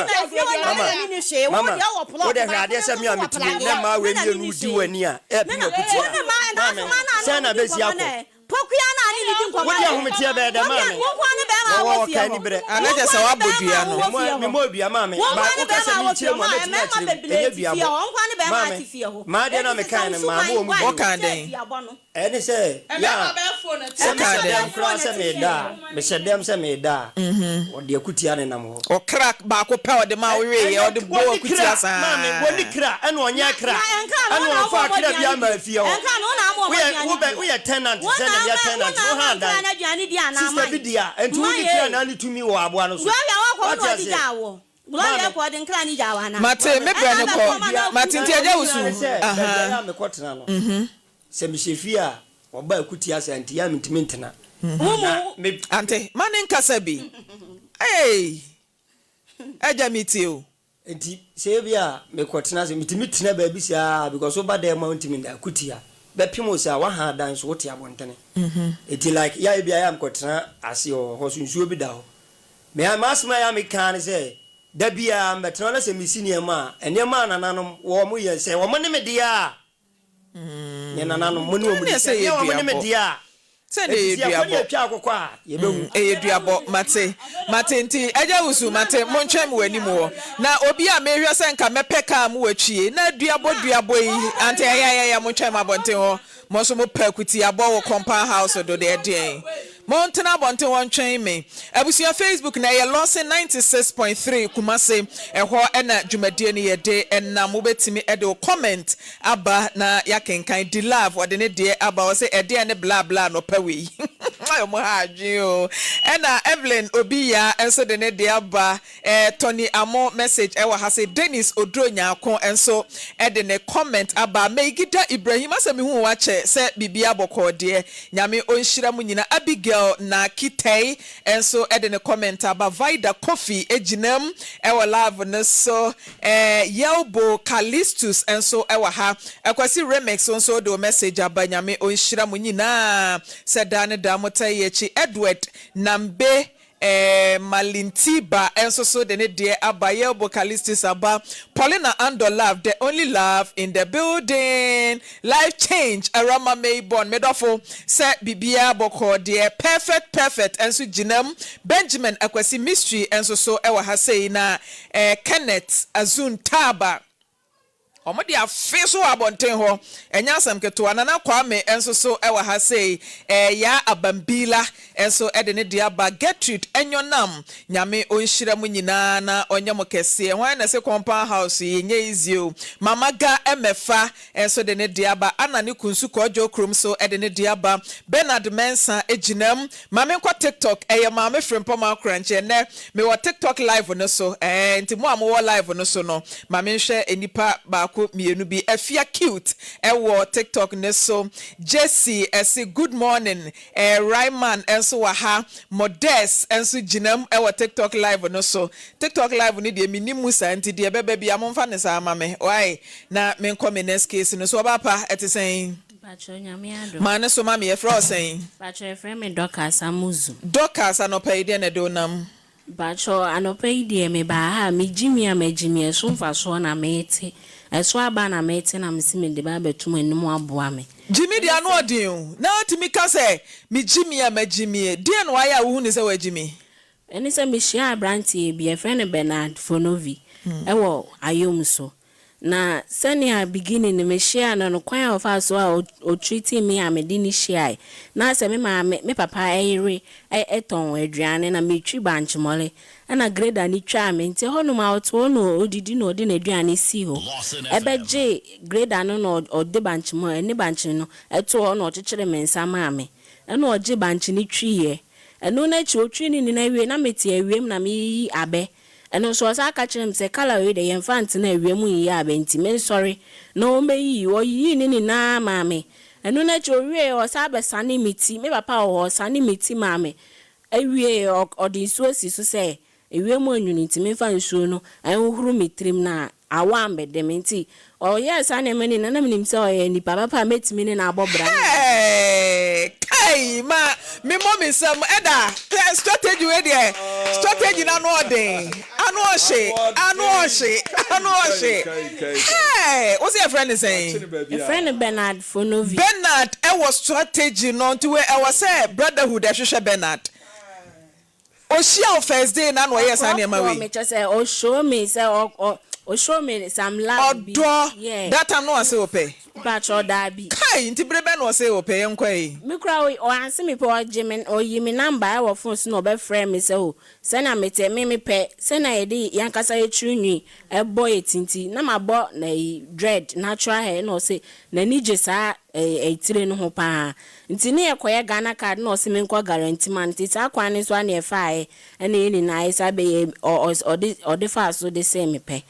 sɛ mama mama mama wode hwɛ adeɛ sɛ me a metumi na mmaa wei mmienu di w'ani a ɛpem akutia maame sɛn na bɛsi akɔ Pokuya na ne didi nkɔmɔ. Wodi ahometeɛ bɛyɛ dɛ maame. Wo nkoa ne bɛrima a Wɔwɔ wɔ fie ɔka hɔ. ani berɛ. Ah, na kyerɛ sɛ wabɔ dua no. Wo nkoa ne Memmɔ dua maame. Wo Ba nkoa ne woka sɛ bɛrima a wɔ fie menkyerɛ hɔ. mu a Maa mɛtumi mmarima akyerɛ mu. bebree Ɛnyɛ te fie duabɔ. hɔ. Wo nkoa ne bɛrima Maame, te fie hɔ. m'adeɛ no a Enti mekae sesa no wo maa suban mowɔ mu why? bio. Wokaa Kyɛ dɛn? duabɔ no. Ɛne sɛ, yɛ a, sɛ Wokaa mehyɛ dɛn? dɛm koraa sɛ mereda a, mehyɛ dɛm sɛ mereda a, wɔde akutia nenam hɔ. Ɔkra baako pɛ a ɔde maa wo weeɛ, Ɛnyɛ, ɔde bɔɔ wɔnni akutia kra, saa. maame, wɔnni kra, ɛna ɔnyɛ Na kra, na ɛnka no ɛna wo na ɔmfaa woma kra wɔn biara aduane mmaa di. fie hɔ. Ɛnka no wo na ama wɔn Woyɛ, aduane wobɛ, di. woyɛ tenant Wo sɛ na na meyɛ ama wo tenant, na wo ama ha nkra dan. no aduane di anaa? Sister Man, bi di a, ɛnti man wonni kra ee. na ne tumi wɔ aboa no so. Gloria wakɔ wo Wate na ɔde aseɛ? gyaa woɔ. Gloria Maame. kɔ ɔde nkra no gyaa wo anaa? Mate, me Ɛna brɛ no abɛto kɔ. ama no Mate aku. nti agya wo su. Ɛne sɛ, baabi a Ahaa. yɛ a mekɔtena no, sɛ mehyɛ fie a, wɔba akutia saa nti, yɛ a mentumi ntena. Wo mu Na wo. me. Ante, ma ne nkasa bi. Eei! Agya metie o. Nti sɛ ebi a mekɔtena ase, metumi tena baabi saa because woba dan mu a wontumi nda, akutia bɛpem wo saa, woaha dan so wote abɔntene. Nti like yɛ a ebi a yɛ a mekɔtena ase wɔ hɔ so nsuo bi da hɔ. Me a m'asɛm a yɛ a meka ara ne sɛ da biara mebɛtena hɔ na sɛ mesi nneɛma a, nneɛma a nananom wɔn yɛ sɛ wɔn ne me deɛ a, Yɛn nananom, mo ne wɔn di. Ɛnneɛ Sɛ sɛ ɛnyɛ ɛyɛ wɔn ne me duabɔ. deɛ a, Sɛ ɛnneɛ enti ɛyɛ sɛ yɛkɔ ne duabɔ. yɛtwa akokɔ a, yɛbɛwu. Ɛyɛ duabɔ. Mate. Mate. Nti, Agya Wusu, mate. Montwɛn me wɔ anim hɔ. Na obi a mehwɛ sɛ nka mɛpɛ kaa mu watwie, na duabɔ duabɔ yi, ante, ɛyɛ, ɛyɛ, montwɛn me abɔnten hɔ. Mo nso mopɛ akutiabɔ wɔ compound house do deɛ, ɛdeɛn? Montena abɔnten hɔ ntwɛn me. Abusua Facebook na ɛyɛ Lawson 96.3 Kumasi. Ɛhɔ na dwumadie no yɛde nam. Wobɛtumi de wo comment aba na yɛakenkan. Dilove ɔde ne deɛ aba ɔse ɛdeɛn ne bla bla anɔpa wei. Ɔmo ha adwene o. Ɛna Evelyn Obi Yaa nso de ne deɛ aba. Eh Tony Amo message ɛwɔ ha se Dennis Oduro Nyarko nso de ne comment aba Meigida Ibrahim asɛ mehu wo akyɛ sɛ biribiara bɔkɔɔ deɛ Nyame ɔnhyira mo nyina Abigail Nakitɛi nso de ne comment aba Vida Kofi gyinam wɔ live no so eh Yelbo Callistus nso wɔ ha Akwasi Remix wo nso wode wo message aba Nyame ɔnhyira mo nyinaa sɛ daa ne daa motaa yɛ akyi Edward Nambe Eh, Malintiba nso so de ne deɛ aba, Yelbo Callistus aba, Paulina Andor Love, the only love in the building, Life change, Awurama Mayborn, me dɔfo, sɛ biribiara bɔkɔɔ deɛ, Perfect Perfect nso gyina mu, Benjamin Akwasi Mystery nso so wɔ ha sei, na eh, Kenneth Azun Taaba. Wɔde afe so wɔ abɔnten hɔ. Ɛnyɛ asɛm ketewa. Nana Kwame nso so wɔ ha sei. Ɛɛ Yaa Abambila nso de ne deɛ aba. Gertrude Enyonam, Nyame ɔnhyira mo nyinaa na ɔnyɛ mo kɛseɛ. Hwan na ɛse compound house yi ɛnyɛ easy o. Mama Ga Mɛfa nso de ne deɛ aba. Anna ne Kunsu Kɔɔdwo Krom nso de ne deɛ aba. Bernard Mensah gyina mu. Ma menkɔ tiktok, ɛyɛ Maame Frimpong Akorankye. Ɛnnɛ mewɔ tiktok live no so, ɛɛ nti mo a mowɔ live no so no, ma menhwɛ nnipa baako. baako mmienu bi. Afia Cute wɔ TikTok no so. Jessy se good morning. Ryman nso wɔ ha. Modeste nso gyina mu wɔ TikTok live no so. TikTok live no deɛ mennim mu saa nti deɛ ɛbɛba biara momfa no saa ma me wai na menkɔ me next case no so. Ɔbaa pa, ɛte sɛn? Mpakyɛw Nyame adom. Ma no so ma me, yɛfrɛ wo sɛn? Mpakyɛw yɛfrɛ me Dorcas Amuzu. Dorcas, anɔpa yi deɛn na ɛde wo nam? Mpakyɛw anɔpa yi deɛ mebaa ha a me gyimi a magyimi ɛso mfasoɔ na mete, ɛso aba na mete na mese mede ba abɛto mo anim aboa me. Gyimi deɛ ano ɔden o, na wotumi ka sɛ me gyimi a magyimie, deɛn na wayɛ a wohu no sɛ wagyimi? Ɛne sɛ mehyiaa aberanteɛ bi, yɛfrɛ no Bernard Fonovi wɔ Ayom so. Na sɛnea beginning no mehyiaa no no, kwan a ɔfaa so a ɔ treatii me a mede no hyiae, na sɛ me maame, me papa yere tɔn aduane na metwi bankye mmɔre, ɛna grader no twaa me, nti ɛhɔnom a ɔte hɔ na ɔdidi na ɔde n'aduane sii hɔ, ɛbɛgyee grader no na ɔde bankye mmɔre ne bankye no too hɔ na ɔkyekyere me nsa maa me, ɛna ɔgye bankye no twiiɛ. Ɛno no akyi ɔtwii ne nyinaa wiei na mete awiam na mereyiyi abɛ. Ɛno nso ɔsan ka kyerɛɛ me sɛ colour wei deɛ yɛmfa ntena awia mu nyiyi abɛ nti mensɔre na ɔmmɛyiyi. Ɔyiyii ne nyinaa maa me. Ɛno no akyi ɔwieeɛ ɔsan bɛsanee me ti, me papa wɔ hɔ, ɔsanee me ti maa me wieeɛ ɔde nsuo sii so sɛ Ewiem anwunu nti memfa nsuo no nhohoro me tirim na awɔ ammɛde me. Nti ɔyɛɛ saa nneɛma no nyinaa na menim sɛ ɔyɛ nipa papa a mɛtumi ne no abɔ bra ne ade. Hey! Kai! Ma me mmɔ me nsam ɛda. Hwɛ strategy wei deɛ, strategy no ano ɔden, ano ɔhye, ano ɔhye, ano ɔhye. Hey! Wo se yɛfrɛ no sɛn? Yɛfrɛ no Bernard Fonovi. Bernard wɔ strategy no nti wei ɛwɔ sɛ brotherhood ɛhwehwɛ Bernard. Ohyia wo first day na na ɔyɛɛ saa nneɛma Ɔkorɔkorɔ wei. me kyerɛ sɛ ɔ show me sɛ ɔ ɔ ɔ show me some love bi Ɔdɔ, yeah. that time na ɔse ɔpɛ? Mpakyɛw daabi. Kai, nti bere bɛn na ɔse ɔpɛ? Yɛnkɔ ei. Me koraa o ɔanse me pɛ ɔgye me ɔyi me number ɛwɔ phone so na ɔbɛfrɛ me sɛ o sɛnea mete me mepɛ sɛnea yɛde yɛankasa yɛ tiri nwi ɛbɔ yɛ ti nti na mabɔ n'ayi dread natural hair ɛna ɔse n'ani gye saa ɛɛ tire no ho paa Nti ne yɛkɔyɛ Ghana card na ɔse menkɔ guarantee ma no nti saa kwan no so ara na yɛfaaɛ ɛna yɛn nyinaa yɛsan bɛyɛ ɔ ɔ ɔde ɔde faa so de see me pɛ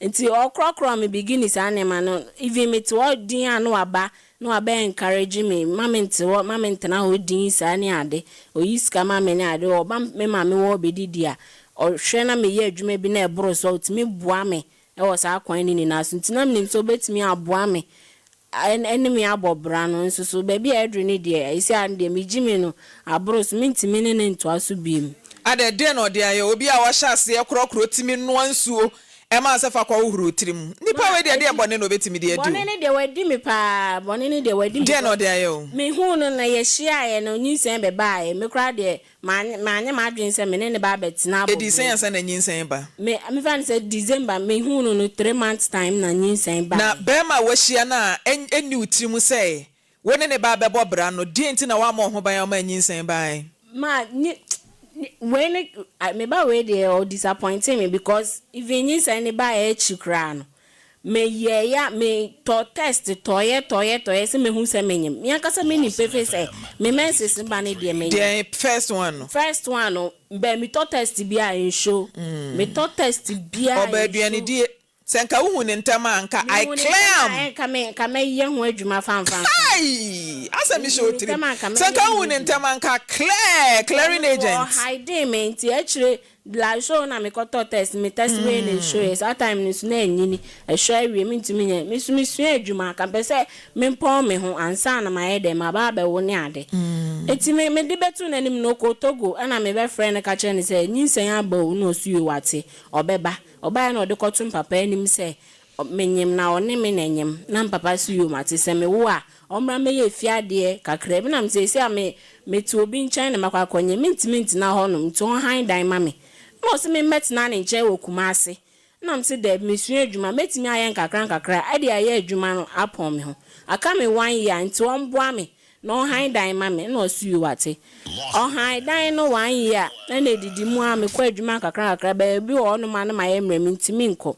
nti ɔkorɔkorɔɔ me beginning saa nneɛma no even mete hɔ din a na waba na wabɛ encourage me ma me nte hɔ ma me ntena hɔ din saa ne ade ɔyi sika ma me ne ade ɔba me maame hɔ bɛdidi a ɔhwɛ na meyɛ adwuma bi na ɛboro so a ɔtumi boa me wɔ saa kwan no nyinaa so nti na menim sɛ ɔbɛtumi aboa me ɛne me abɔ bra no nso so, baabi a aduru no deɛ, seesei ara no deɛ, megye me no aboro so, mentumi ne no ntoa so bio. Adɛn, deɛn na ɔde ayɛ? Obi a wahyɛ aseɛ korɔkorɔ tumi noa nsuo ma sɛ fa kɔhohoro wo tirim. Nipa Ma wei deɛ, adi. deɛ bɔne na ɔbɛtumi de adi Bɔne o? no deɛ, wadi me paa, bɔne no deɛ, wadi me Deɛn na because ɔde ayɛ o? mehuu no na yɛhyiaeɛ no, nyinsɛn bɛbaeɛ, me koraa deɛ, Manyɛ manyɛ m'adwene sɛ me ne no ba abɛtena abɔ Ɛdii sɛn bra ansa bi. na nyinsɛn ba? Me mefa no sɛ December mehuu no no 3 months time na nyinsɛn Na baeɛ. barima a woahyia no a ɛnni wo tirim sɛ wo ne no ba abɛbɔ bra no, deɛn nti na woammɔ wo ho ban a womaa nyinsɛn baeɛ? Ma nyi wei ne me ba wei deɛ ɔ disappointee me because even nyinsɛn no baeɛ akyi koraa no me yɛeɛ a me tɔ test tɔeɛ tɔeɛ tɔeɛ sɛ mehu sɛ menyem. Me ankasa menim pefee sɛ me menses no ba no deɛ menyem. Deɛn first one no? First one no bɛ metɔ test biaa ɛnshow metɔ test biaa Ɔba ɛnshow. aduanedie. Sɛ nka wohu no ntɛm a nka I Mehu no clear ntɛm am. a nka me nka mɛyɛ ho adwuma fanfanfan. Kai! Asɛ mehyɛ Mehu wo no tirim. ntɛm a nka Sɛ mɛyɛ nka ho wohu no adwuma. ntɛm a nka clear, clearing Ɔno nso agent. ɔhidee me nti akyire Like show na me kɔtɔ test me test wei na ɛshow yɛ saa time no nso na anyini ɛshow awie me ntumi nyɛ me nso me sua adwuma nka mpɛ sɛ me mpɔn me ho ansa na mayɛ dɛn maba abɛwo ne ade nti me me de bɛto n'anim no ɔkɔɔ Togo ɛna me bɛ frɛ no ka kyerɛ no sɛ nyinsɛn aba o na ɔso yoo wate ɔbɛba ɔbaeɛ na ɔde kɔto mpapa anim sɛ menyem na ɔne me na ɛnyem na mpapa so yoo mate sɛ me wo a Ɔmmra mmɛyɛ efie adeɛ kakra bi na me seesei a me mete obi nkyɛn na makɔ akɔnyɛ mentumi ntena hɔ nom nti ɔnhan dan ma me na ɔse me mmɛtena ne nkyɛn wɔ Kumasi na mese daabi mesua adwuma mɛtumi ayɛ nkakra nkakra de ayɛ adwuma no apɔn me ho aka me one year nti ɔmboa me na ɔnhan dan ma me na ɔse yoo wate ɔhan dan no one year na na ɛdidi mu a mekɔ adwuma nkakra nkakra baabi wɔ hɔ nom a na mayɛ mmerɛ mentumi nkɔ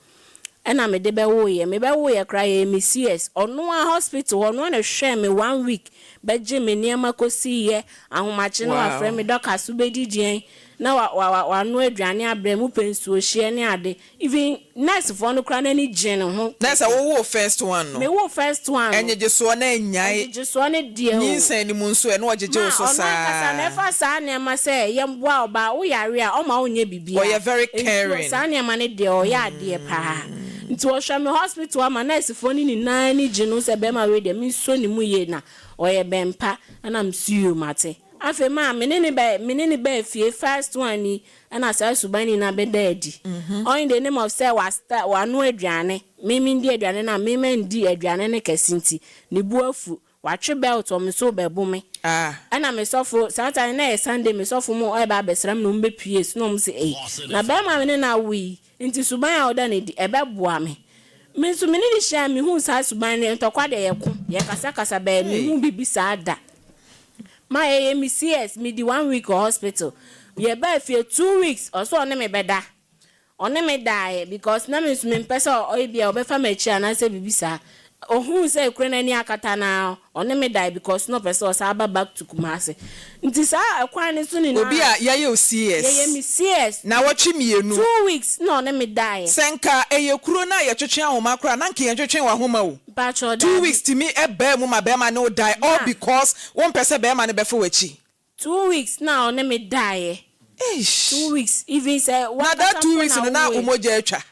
ɛna mede bɛwoeɛ. Mebɛwoeɛ koraa yɛyɛ me CS. Ɔno ara hospital hɔ, ɔno ara na ɛhwɛɛ me one week bɛgye me nneɛma kɔsiiɛ. Ahomakye na wafrɛ me, Dorcas wobɛdi deɛn? Na wa wa wa wanoa aduane abrɛ me, wopɛ nsuo hyeɛ ne ade. Even nurse foɔ no koraa n'ani gyee ne ho Na sɛ kɛkɛ. wowoo first one no, Me woo first one no. ɛnyegyesoɔ no annyae? Ɛngyegyesoɔ no deɛ o. Nyinsɛn no mu nso ɛ, na ɔgyegye Ma wo so ɔno ankasa na saa? ɛfa saa nneɛma sɛ yɛmboa ɔbaa, wo yare a ɔma wonyɛ biribiara. Ɔyɛ very Nsuo, caring. saa nneɛma no deɛ ɔyɛ adeɛ paa. Nti ɔhwɛ me hospital ama nurse foɔ no nyinaa ani gye ne ho sɛ bɛɛma wei deɛ mensɔ ne mu yie na ɔyɛ bɛmpa. Ɛna mese yoo mate. Afei maa me ne no bɛ me ne no baa fie first one yi ɛna saa suban yi nyinaa bɛdaa adi. All in the name of sɛ wa sta wanoa aduane, me mendi aduane no a me mandi aduane no kɛse nti ne bo afu, watwe belt wɔ me so rebɛbo me. Ɛna me sɔfo, saa time no na ɛyɛ Sunday, me sɔfo mo reba abɛsra me na wɔn bɛpue so na wɔn se ei, na barima a me ne no awo yi nti suban a ɔda no adi ɛbɛboa me. Me nso me ne no hyiae mehuu saa suban no, ntɔkwa deɛ yɛko, yɛkasakasa but menhuu biribi saa da. Ma yɛyɛ me CS me di one week wɔ hospital yɛ baa fie 2 weeks ɔsɛ ɔne me bɛda ɔne me daeɛ because na me nso me mpɛ sɛ ɔyɛ bia ɔbɛfa m'akyi anaasɛ biribi saa ohuu sɛ ekuro n'ani akata na ɔne me daeɛ because na ɔpɛ sɛ ɔsan ba back to Kumasi nti saa ɛkwan no so Obi nyinaa a yɛayɛ wo CS. Yɛyɛ me CS. Na wɔtwe mmienu. 2 weeks na ɔne me daeɛ. Sɛ nka ɛyɛ kuro no a yɛtwetwe ahoma koraa na nka yɛntwetwe w'ahoma o. Mpakyɛw Two daabi. weeks tumi baa mu ma bɛrima ne wo dae all Ma. because wompɛ sɛ bɛrima no bɛfa w'akyi. 2 weeks na ɔne me daeɛ. Eish. 2 weeks even sɛ Na that wankasa two mpo weeks na no na wo wowoe. mogya atwa.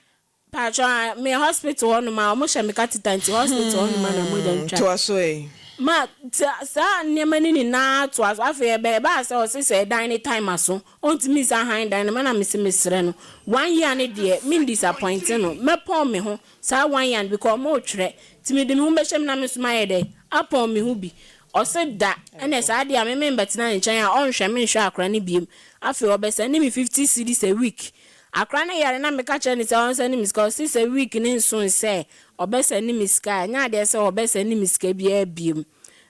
Mpakyɛw a me hospital hɔnom a ɔmo hyɛ me catheter nti hospital hɔnom a na mogya no twa. Toa so ɛ. Ma saa nneɛma no nyinaa toa so afei ɛbɛ ɛbaa sɛ ɔse sɛ ɛdan ne time aso ɔntumi nsa han dan no ma na mese mesrɛ no one year ne deɛ men disappoint no mɛpɔn me ho saa one year no because ɔmo retwerɛ nti mede me ho bɛhyɛ mu na me nso mayɛ dɛ apɔn me ho bi. Ɔse da ɛna saa deɛ a me membɛtena ne nkyɛn a ɔnhwɛ me nhwɛ akora no biem. Afei ɔbɛsɛne me 50 cedis a week. Akora no yare na meka kyerɛ no sɛ ɔnsɛne me sika ɔse sɛ week ne nso sɛ ɔbɛsɛne me sika a ɛnyɛ adeɛ sɛ ɔbɛsɛne me sika biara biem.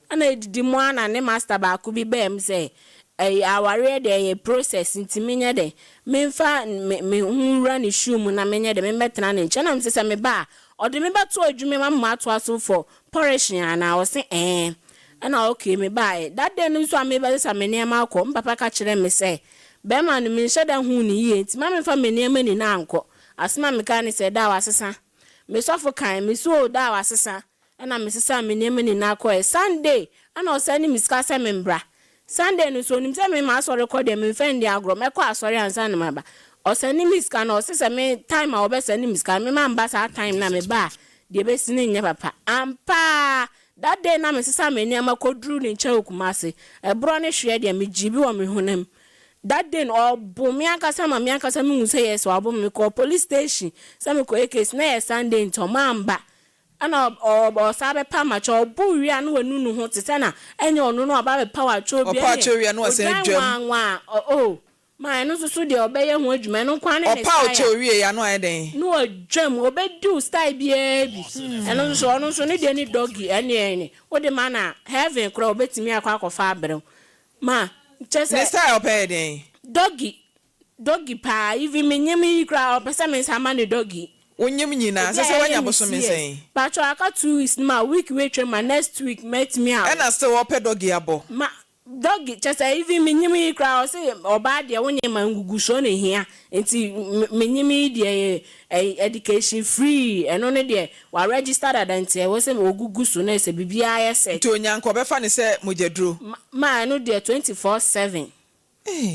Ɛna edidi mu ara na ne master baako bi baa mu sɛ ɛyɛ awareɛ deɛ ɛyɛ process nti menyɛ dɛ memfa me me ho nwura ne shoe mu na menyɛ dɛ membɛtena ne nkyɛn na mesɛ sɛ meba a ɔde me bɛto adwuma mu ama matoa so for polishing anaa ɔse ɛɛn. Ɛna okay mebaeɛ. That day no nso a mebɛsesa me nneɛma akɔ me papa ka kyerɛ me sɛ bɛrima no menhyɛ da huu ne yie nti ma memfa me nneɛma nyinaa nkɔ. Asɛm a meka ne sɛ da a wasesa. Me sɔfo kan me so o da a wasesa ɛna mesesa me nneɛma nyinaa kɔɛ. Sunday ɛna ɔsɛne me sika sɛ membra. Sunday no so onim sɛ me ma asɔre kɔ deɛ memfa ndi agorɔ mɛkɔ asɔre ansa na maba. Ɔsɛne me sika no ɔse sɛ me time a ɔbɛsɛne me sika no me mamba saa time na meba a deɛ ɛbɛsi no nyɛ papa. Ampaa that day na mesesa me nneɛma kɔduru ne nkyɛn wɔ Kumasi. Ɛborɔ ne hweɛ deɛ megye bi wɔ me honam. That day no ɔbo me ankasa ma me ankasa mehu sɛ yes wabo me. Mekɔɔ police station sɛ mekɔyɛ case na ɛyɛ Sunday nti ɔmo amba. Ɛna ɔsan bɛpa makyɛ ɔbo wie a na wanu ne ho te sɛ na ɛnyɛ ɔno na ɔba bɛpa wakyɛw bi Ɔpa akyɛw wie a na wasan odwan adwam. nwanwa a o ma ɛno nso so deɛ ɔbɛyɛ ho adwuma ɛno nko ara ne ne Ɔpa style. akyɛw wie ya no ayɛ dɛn? Na wadwam ɔbɛdi wo style biara bi ɛno nso ɔno nso ne deɛ ne doggy ɛne ɛne wode ma na heaven koraa ɔbɛtumi akɔ akɔfa abrɛw ma kyɛ Ne sɛ style ɔpɛ yɛ dɛn? Doggy doggy paa even me nyem yi koraa ɔpɛ sɛ me nsa ma ne doggy. Wonyim nyinaa sɛ sɛ woanya bosome sɛn? Patro aka 2 weeks ma week wei twɛ ma next week mɛtumi a. Ɛna still wɔpɛ doggy abɔ. Ma doggy kyɛ sɛ even me nyim yi koraa ɔsɛ ɔbaa deɛ wonyɛ ma ngugusoɔ na ehia nti me nyim yi deɛ yɛ education free ɛno ne deɛ wa register dada nti ɛwɔ sɛ ogugu so na ɛsɛ biribiara yɛ set. Nti onyanka ɔbɛfa ne sɛ mogyaduro. Ma ɛno deɛ 24/7.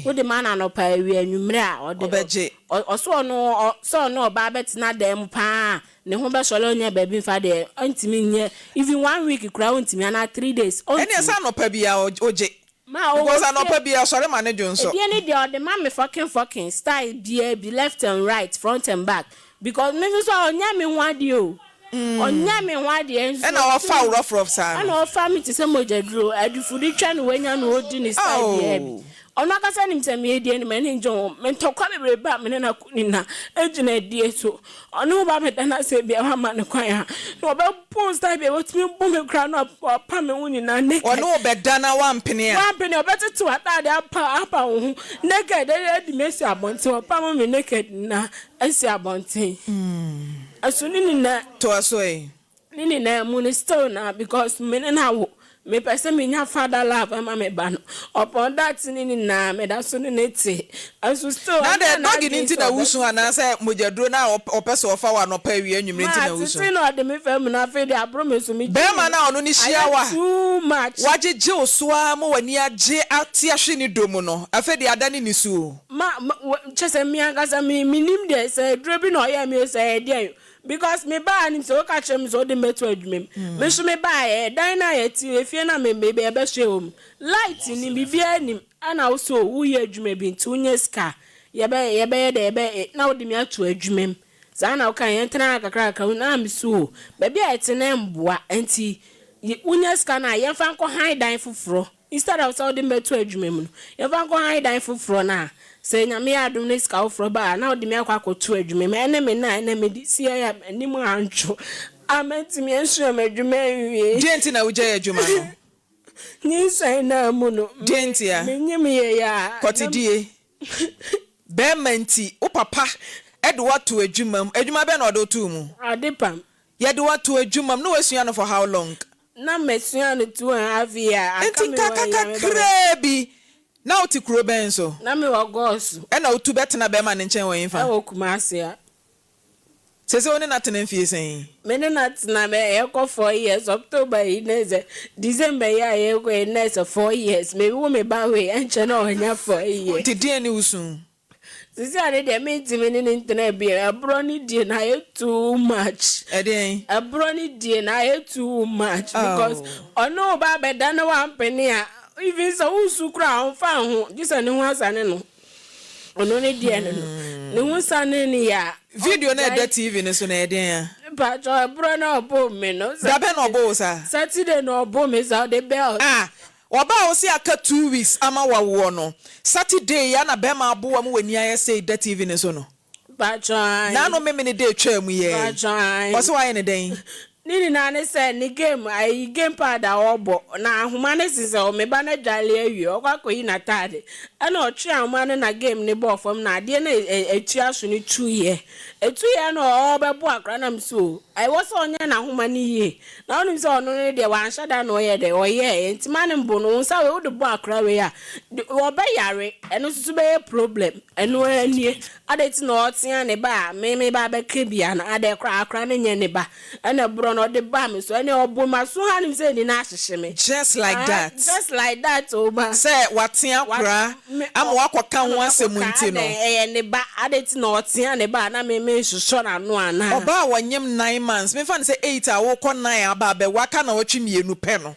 Wode ma no anɔpa awia anwummerɛ a ɔde Ɔbɛgye. Ɔso ɔno sɛ ɔno ɔbaa bɛtena dan mu paa ne ho bɛsɔre ɔnya baabi mfa deɛ ɔntumi nyɛ even one week koraa ɔntumi anaa 3 days. Ɛne ɛsɛ anɔpa bi a ɔgye. Ma ɔwɔ Because anɔpa bi a ɔsɔre ma ne dwo nso. Ebien ne deɛ ɔde ma me fucking fucking style biara bi left and right, front and back because me nso so ɔnyɛ me ho adeɛ o ɔnyɛ me ho adeɛ nso. Ɛna ɔfa wo rough rough saa no. Ɛna ɔfa me te sɛ mogyaduro adufudi twa no wanya no ɔdi ne style biara bi. Ɔno akasa nim sɛ meyɛ die no m'ani ngye ho me ntɔkwa bebrebe a me ne no ako nyinaa gyina die so ɔne wo ba bɛda no ase bia wama ne kwan a na ɔbɛbɔ style bia wɔtumi bɔ me koraa na ɔpa me ho nyinaa naked. Ɔne wo bɛda na wampene a. Wampene ɔbɛtete w'ataade apa apa wo ho naked ɛde adi me asi abɔnten ɔpam me naked nyinaa asi abɔnten ɛso ne nyinaa. Toa so ɛ. Ne nyinaa mu no still na because me ne no awo. Mepɛ sɛ menya father love ma me ba no. Upon that ne nyinaa, meda so ne no te. Nso still Na ɔnyɛɛ dɛ doggy no n'adwene nti sɛ na wusu ɔbɛsesa. anaasɛ mogyaduro no a ɔpɛ sɛ ɔfa wo anɔpa, awia, anwummere nti Ma na wusu? tete na ɔde me fa mu no afei deɛ aboro me so me Bɛrima gyimi no a ɔno ne hyia ayɛ wo a too much. wagyegye wo so ara ma w'ani agye ate ahwe ne dɔ mu no, afei deɛ adane nisuo. Ma ma wɔ kyerɛ sɛ me ankasa me mennim deɛ sɛ aduro bi na ɔyɛɛ me o sɛ ɛyɛ deɛn o because me baa nim sɛ woka kyerɛ me sɛ wode me bɛto adwuma mu me nso me baeɛ ɛdan no a yɛte efie no a me me yɛbɛsoɛ wɔ mu light nnim biribiara nnim ɛna wo sɛ o woyɛ adwuma bi nti wonya sika a yɛbɛ yɛbɛyɛ dɛ yɛbɛ na wode me ato adwuma mu saa na wokae yɛntena ha kakra kakra na me so o baabi a yɛte no ɛmboa nti wonya sika no a yɛmfa nkɔ han dan foforɔ Instead of sɛ wode me bɛto adwuma mu no, yɛmfa nkɔ han dan foforɔ no a, sɛ Nyame yɛ adom na sika foforɔ ba a, na wode me akɔ akɔto adwuma mu. Ɛne me nna a ɛnnɛ mede si ha yi a m'anim antwo a mantumi ansua m'adwuma anwie. Deɛn nti na wogyae adwuma no? Nyinsɛn no a mu no, Deɛn ntia? menyem yei a, na. Kɔtedie. Bɛrima nti, wo papa de wo ato adwuma mu. Adwuma bɛn na ɔde wo too mu? Adepam. Yɛde wo ato adwuma mu na woasua no for how long? Na masua no 2½ year aka Nti me nka one ka year meba bɛ. kakraa bi. Na wote kuro bɛn so? Na me wɔ Gɔɔso. Ɛna wotu bɛtena bɛrima no nkyɛn wɔ hefa? Ɛwɔ Kumasi a. Seesei wo ne no atena mfie sɛn? Me ne no atena bɛ yɛkɔ four years October yi na ɛsɛ December yi a yɛrekɔ yi na ɛsɛ 4 years me wo me ba wei ɛnkyɛ na ɔnya 4 years. Nti deɛn ne wo su? Sisi ade deɛ mentumi ne ne ntena bio ɛborɔ ne die na ayɛ too much. Ɛdeɛn? Ɛborɔ ne die na ayɛ too much because ɔne wo ba abɛda na wampene a even sɛ wosu koraa ɔmfa ho gye sɛ ne ho asane no ɔno ne deɛ no no ne ho sane ne yɛ a. Video no a ɛda TV no so no ɛyɛ deɛn a? Mpakyɛw ɛborɔ na ɔboo me no. Da bɛn na ɔboo wo saa? Saturday na ɔboo me saa ɔde belt. Ah Ɔbaa a ɔse aka 2 weeks ama wawoɔ no, Saturday yi a na bɛɛma aboa ma w'ani ayɛ sei da TV no so no. Mpakyɛw ae. Naano Memene da etwaa mu yi ara yi. Mpakyɛw ae. Ɔse wayɛ no dɛn? Ne nyinaa ne sɛ ne game ayi game pad a ɔrebɔ na ahoma no sensɛn hɔ, me ba no adwale awie ɔkɔ akɔyi n'ataade ɛna ɔtwe ahoma no na game no bɔɔ fam na adeɛ no a ɛtua so no tuiɛ. Ɛtuiɛ na ɔrebɛbo akwadaa no na mese o ɛwɔ sɛ ɔnyɛ n'ahoma no yie na wonim sɛ ɔno no deɛ wanhyɛ da na ɔyɛ dɛ ɔyɛɛ nti ma no mbo no wo nsa wei wode bɔ akwadaa wei a ɔbɛyare ɛno nso so bɛyɛ problem ɛno ara nie adɛn nti na ɔretea ne ba a me me ba bɛka bi ana adɛn koraa akwadaa no nyɛ ne ba ɛna borɔ no ɔde baa me so ɛne ɔbo m'aso hanom sɛ ni na ahyehye me. Just like that. Just like that o ma. Sɛ watea akwadaa ama wakɔka ho asɛm nti no. Adɛn ɛyɛ ne ba adɛn nti na ɔtea ne ba a na me menhwehwɛ n'ano anaa. Ɔbaa a ɔnyem 9 months, memfa no sɛ 8 a wokɔ 9 aba abɛwo aka nnawɔtwe mmienu pɛ no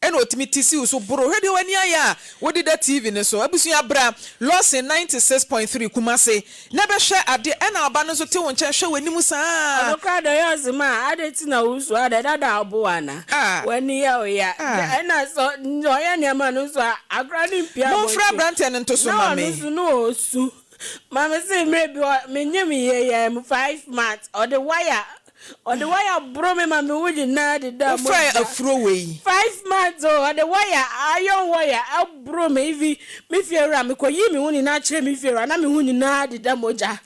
ɛna ɔtumi te siw so boro. Hwɛ deɛ w'ani ayɛ a wode da TV no so. Abusua bra Lawson 96.3 Kumasi na bɛhwɛ adeɛ ɛna ɔba no nso te wo nkyɛn hwɛ w'anim saa. Ɔno koraa deɛ ɔyɛ ɔse ma adɛn nti na wosu adɛn dada abo wo anaa w'ani yɛ wo ya ɛna sɛ ɔyɛ nneɛma no nso a akora no mpue Momfrɛ abɔnten aberanteɛ no nto so na ma ɔno me. nso na ɔsu. Maame se mmerɛ bi ɔ menyem yɛ yɛ mu 5 months ɔde wire ɔde wire boro me ma me ho nyinaa deda Wofrɛ mogya afuro wei. 5 months o ɔde wire iron wire ɛboro me even me fie wura mekɔ yi me ho nyinaa kyerɛ me fie wura na me ho nyinaa deda mogya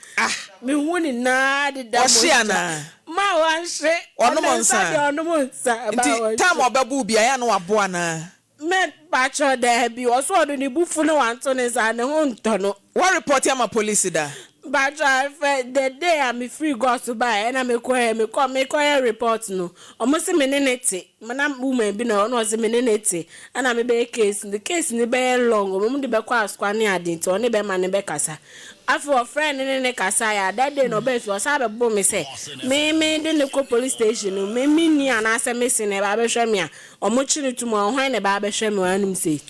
me ho nyinaa deda Ɔhye mogya anaa? ma wanhye Ɔnom ɔne nsa nsa? deɛ ɔnom nsa ba Nti time wanhye. a ɔbɛbo wo bi a ɛyɛ a na wabo anaa? Me pakyɛw daabi ɔso ɔde ne bo fu na wanto ne nsa ne ho ntɔ no. Wa report ama police da? Mpakyɛw fɛ the day a me firi Gɔso baeɛ ɛna me kɔɛ me kɔ me kɔyɛ report no ɔmo se me ne ne te na woman bi na ɔno ɔse me ne ne te ɛna me bɛyɛ case no case no bɛyɛ long ɔmo de bɛkɔ asokwa ne ade nti ɔne bɛrima no bɛkasa afei ɔfrɛ ne ne ne kasa yɛ a that day na ɔbaa fie ɔsan bɛbɔ me sɛ me me de ne kɔ police station no me me ni anaasɛ me se na ɛba abɛhwɛ me a ɔmo kye no tum a ɔhwan na ɛba abɛhwɛ me wɔ anum sei.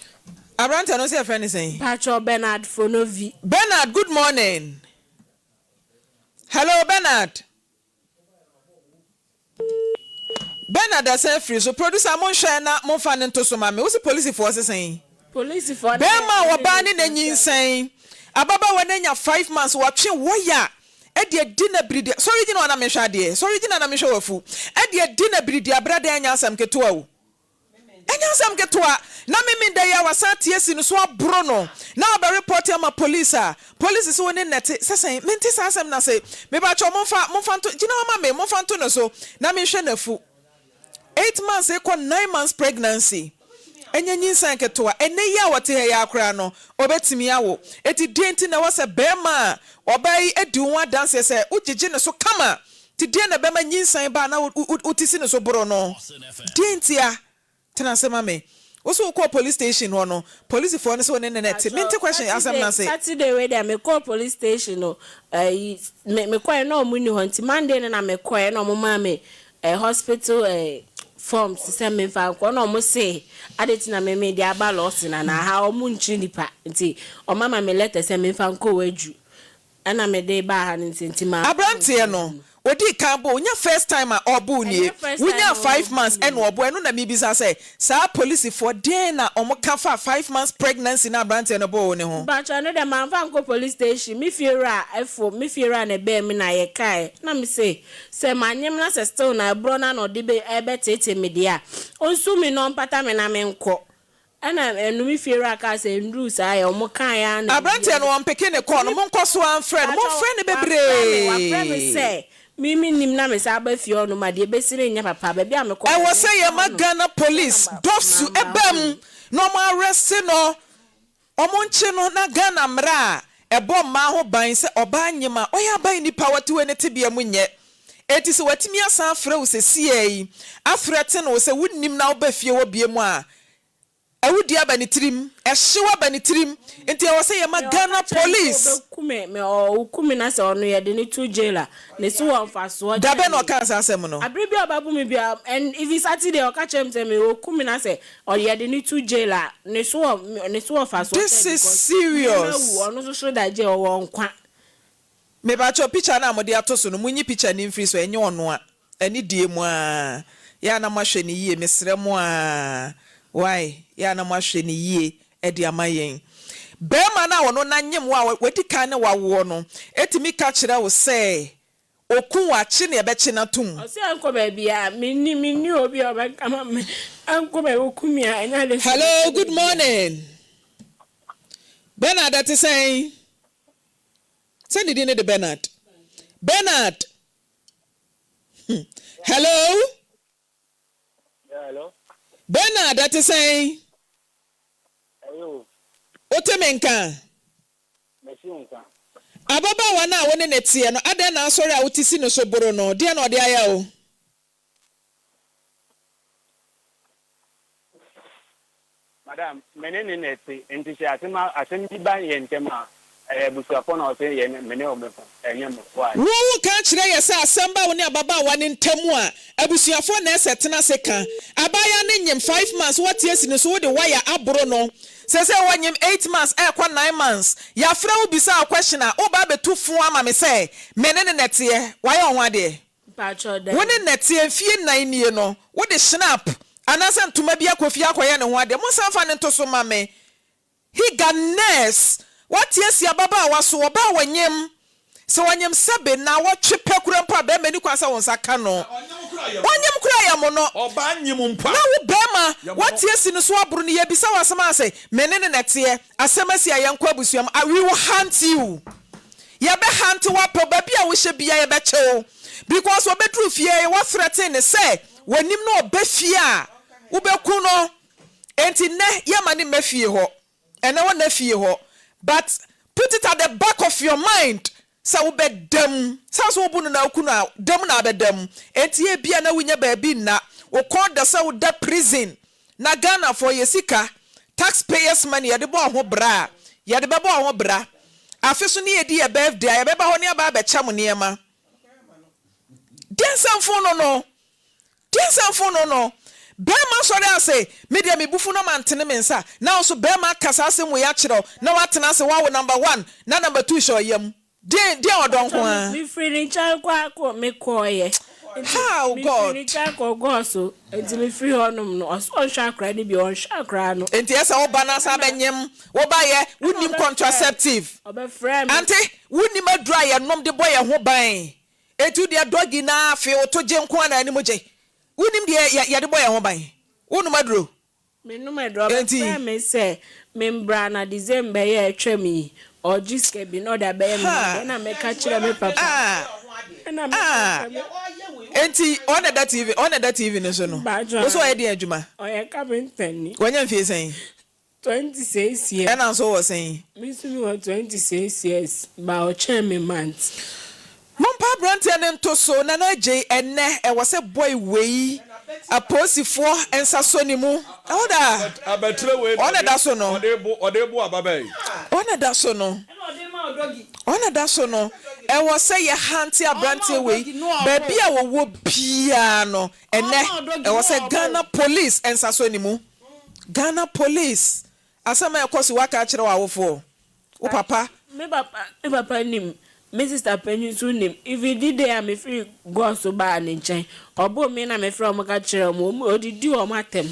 Aberanteɛ no sɛ yɛfrɛ ne sɛn? Pakyɛw Bernard Fonovi. Bernard, good morning. Hello Bernard. Bernard ɛsɛn afiri so. Producer monhwɛ na momfa ne nto so ma me. Wosi polisifoɔ sesɛn? Polisifoɔ Bɛrima a wɔbaa ne n'anyinsɛn. Ababaawa no anya 5 months wɔtwe wɔya ɛde adi na biridi. Sɔre gyina hɔ na mehwɛ adeɛ. Sɔre gyina na mehwɛ wafu. Ɛde adi na biridi abra dan anya asɛm ketewa o. Ɛnyɛ asɛm ketewa na mimi da yi a wasan te asi no so aboro no na ɔbɛ report ama police a police sɛ wo ne nnɛte sɛ sɛn mente saa asɛm no ase mebakyɛw momfa momfa nto gyina hɔ ma me momfa nto no so na menhwɛ n'afu 8 months ekɔ 9 months pregnancy. Ɛnyɛ nyinsɛn ketewa. Ɛnnɛ yi a ɔte ha yi ara koraa no, ɔbɛtumi awo. Enti deɛn nti na ɛwɔ sɛ barima a ɔbaa yi adi wo ho adanseɛ sɛ wogyegye ne so kama? Nti deɛn na ɛbɛma nyinsɛn ba a na wote si ne so boro no? Deɛn ntia? Tena ase ma me. Wo se wokɔɔ police station hɔ no, polisifoɔ no se wo ne no na ɛte. Mente Mpakyɛw, question asɛm no Saturday ase. Saturday wei deɛ mekɔɔ police station no, ɛyi me mekɔɛ na ɔmo nni hɔ nti Monday no na mekɔɛ na ɔmo maa me eh, hospital eh, forms sɛ memfa nkɔ na ɔmo se adɛn nti na me mede aba Lawson anaa ha ɔmo nkyere nipa nti ɔmo ama me letter sɛ memfa nkɔ Waju Ɛna mede baa ha no nti nti mamfa Abranteɛ ankyerɛ no mu. odii kan boo nyɛ first time a ɔboo nie Ɛnyɛ first time wonyaa a five months ɔboo ɛna me. ɔboo ɛno na mebisa sɛ saa polisifoɔ deɛn na ɔmo ka faa five months pregnancy no a abranteɛ no boo wo no ho. Mpakyɛw ɛno deɛ mamfa ankɔ police station me fie wura ɛfo me fie wura na ɛbɛɛ mu na yɛkaeɛ na me se sɛ manyem na sɛ still na ɛborɔ no ara na ɔde bɛ ɛbɛteetee me deɛ a ɔnsu me na ɔmpata me na menkɔ Ɛna ɛno me fiewura kaa sɛ ɛnduruu saa ɛ, ɔmo kaeɛ ara na Abranteɛ no wɔmpeke ne call no monkɔ so ara mfrɛ no Mpakyɛw momfrɛ no wafrɛ me wafrɛ me bebree. sɛ me mennim na mesan ba fie hɔ nom a deɛ ɛbɛsi no nyɛ papa baabi a mekɔɔ Ɛwɔ no sɛ menka yɛma hɔ nom Ghana sɛ na police ma dɔfsu mamma ba hɔ mu nom. na ɔmo arrest no ɔmo nkye no na Ghana mmra a ɛbɔ mmaa ho ban sɛ ɔbaa nyem a ɔyɛ aban nipa a ɔte wei ne tebea mu nyɛ enti sɛ watumi asan afrɛ wo sesiaa yi athreaten wo sɛ wonnim na woba fie hɔ biom a Awudie aba ne tirim, ɛhyew aba ne tirim, nti ɛwɔ sɛ yɛma Me ɔka Ghana kyerɛ me sɛ police. ɔbɛku me, me ɔku me na sɛ ɔno yɛde no to jail a, ne so wɔ mfasoɔ Da bɛn kyɛn na me. ɔkaa saa asɛm no? Abere bi a ɔbɛbo me biara, and even Saturday ɔka kyerɛ me sɛ me ɔku me na sɛ ɔ yɛde no to jail a, ne so wɔ ne so wɔ mfasoɔ This kyɛn is because me mawu, serious. ɔno nso so da jail, ɔwɔ nkwa. Mepakyɛw picture no a mode ato so no monyi picture no mfiri so ɛnyɛ ɔnoa ɛne die mu aa yɛ a na moahwɛ no yie mesrɛ mo aa wai yɛ a na moahwɛ no yie de ama yɛn. Barima no a ɔno na nyem wo a wadi kan ne wo awoɔ no tumi ka kyerɛ wo sɛ oku wo a kye na yɛbɛkye no atom. Ɔse ɛnkɔ baabiaa menni menni obi a ɔbɛka ma me ɛnkɔ baabi oku me a ɛnyɛ ade sɛ Hello mɛkɔ good baabiaa. morning Bernard ɛte sɛn? Sɛ ne din ne de Bernard. Bernard! Hmm. Hello? Yeah, hello. Bernard, ɛte sɛn? Hello. Wote me nka? Mesi wo nka. Ababaawa no a wo ne ne teɛ no, adɛn na asɔre a wote si no so boro no? Deɛn na ɔde ayɛ wo? Madam, me ne no na ɛte, enti sɛ asɛm a asɛm bi ba yɛn ntam a, ɛyɛ abusuafoɔ na wɔsɛ yɛn me ne wɔn ko, ɛnyɛ mo. Why? Wo wo ka kyerɛ yɛ sɛ asɛm ba wo ne ababaawa no ntam a, abusuafoɔ na ɛsɛ tena ase ka. Abaayaa no nyem five months woate asi ne so wode wire aboro no. Seesei wanyem eight months ɛrekɔ nine months. Yɛafrɛ wo bisa wo question a, woreba abɛtu fo ama me sɛ me ne no na ɛteɛ. Wayɛ wo ho adeɛ? Mpakyɛw Wo dabi. ne nnɛteɛ mfie nnan nie no, wode schnapp anaasɛ ntoma bi akɔ fie akɔyɛ ne ho adeɛ. Monsan mfa no nto so mma me. He got nerves. Wate asi ababaawa so, ɔbaa a ɔnyem. Sɛ ɔnyem sɛbe nnawɔtwe pɛ koraa mpo a, barima nni kwan sɛ wo nsa ka no. Ɔnyem koraa yɛ mono. Na wo barima, woate asi no so aboro no, yɛbisa wo asɛm a, sɛ me ne no na ɛteɛ, asɛm asi a yɛnkɔ abusua mu a, we will hunt you. Yɛbɛ hante wo apɛ wo baabi a wohyɛ biaa yɛbɛkye wo because ɔbɛduru fie wa threaten no sɛ wanim na ɔba fie a wobɛku no enti nnɛ yɛma no mma fie hɔ ɛnɛ ɔnna fie hɔ but put it at the back of your mind sɛ wobɛda mu sɛ wo sɛ wobu no na woku no a da mu na abɛda mu enti ebia na wonya baabi nna wo kɔn da sɛ woda prison Na Ghanafoɔ yɛ sika, tax payers money, yɛde bɔɔ ho bra a, yɛde bɛbɔ ho bra. Afe so ne yɛdi yɛ birthday a, yɛbɛba hɔ ne aba abɛkyɛ mo nneɛma. Deɛ nsɛmfo no no, deɛ nsɛmfo no no. Bɛrima sɔre ase, me deɛ me bufu na mantene me nsa, na wo nso bɛrima aka saa asɛm wei akyerɛ wo, na woatena ase, woawo number one, na number two hyɛ ɔyam. Deɛn deɛn ɔdɔ nko Mpakyɛ ara. me firi ne nkyɛn kɔ a kɔ me kɔɔyɛ nti How me firi God. ne nkyɛn kɔ gɔɔ so nti me firi hɔ nom no ɔse ɔnhwɛ akora no bio ɔnhwɛ akora no. Nti ɛsɛ wo ba no asan Ɛna bɛnyem wo ba yɛ wo ɛna nim ɔbɛfrɛɛ contraceptive ɔbɛfrɛɛ me. ante wo nim aduro a yɛ nom de bɔ yɛ ho ban enti wo deɛ doggy naa afee wo to gye nko ara na anim gye wo nim deɛ yɛ yɛde bɔ yɛ ho ban wo nom aduro. Menom aduro Enti. ɔbɛfrɛɛ me sɛ membra na December yi a atwam yi ɔregye sika bi na ɔde abɛyɛ me ho adeɛ ɛna meka kyerɛɛ me papa. Ah! Ah! Enti ɔno na ɛda TV, ɔno na ɛda TV no so no? Mpakyɛw, Wo nso ɔyɛ deɛn adwuma? Ɔyɛ kapentani. Wanya mfie sɛn? 26 years. Ɛna nso wɔ sɛn? Me nso me wɔ 26 years but ɔkyɛn me month. Mompa abranteɛ no nto so Nana Adjei ɛnɛ ɛwɔ sɛ boy wei apolisifoɔ nsa sɔ ne mu Elder Abɛtire wei na ɔna ɛda so no ɔde bo ɔde bo aba bɛn. Ɔna ɛda so no Ɔna ɛda so no ɛwɔ sɛ yɛ hante abranteɛ wei baabi a ɔwɔ biara no ɛnɛ ɛwɔ sɛ Ghana police nsa sɔ ne mu Ghana police asɛm a ɛkɔ so waka akyerɛ w'awofoɔ wo papa. Me papa me papa nim, me sister panyin nso nim, even the day a me firi Goa so baa ne nkyɛn, ɔboo me na me frɛ wɔn ka kyerɛɛ wɔn, wɔn ɔdidi wɔn atɛm,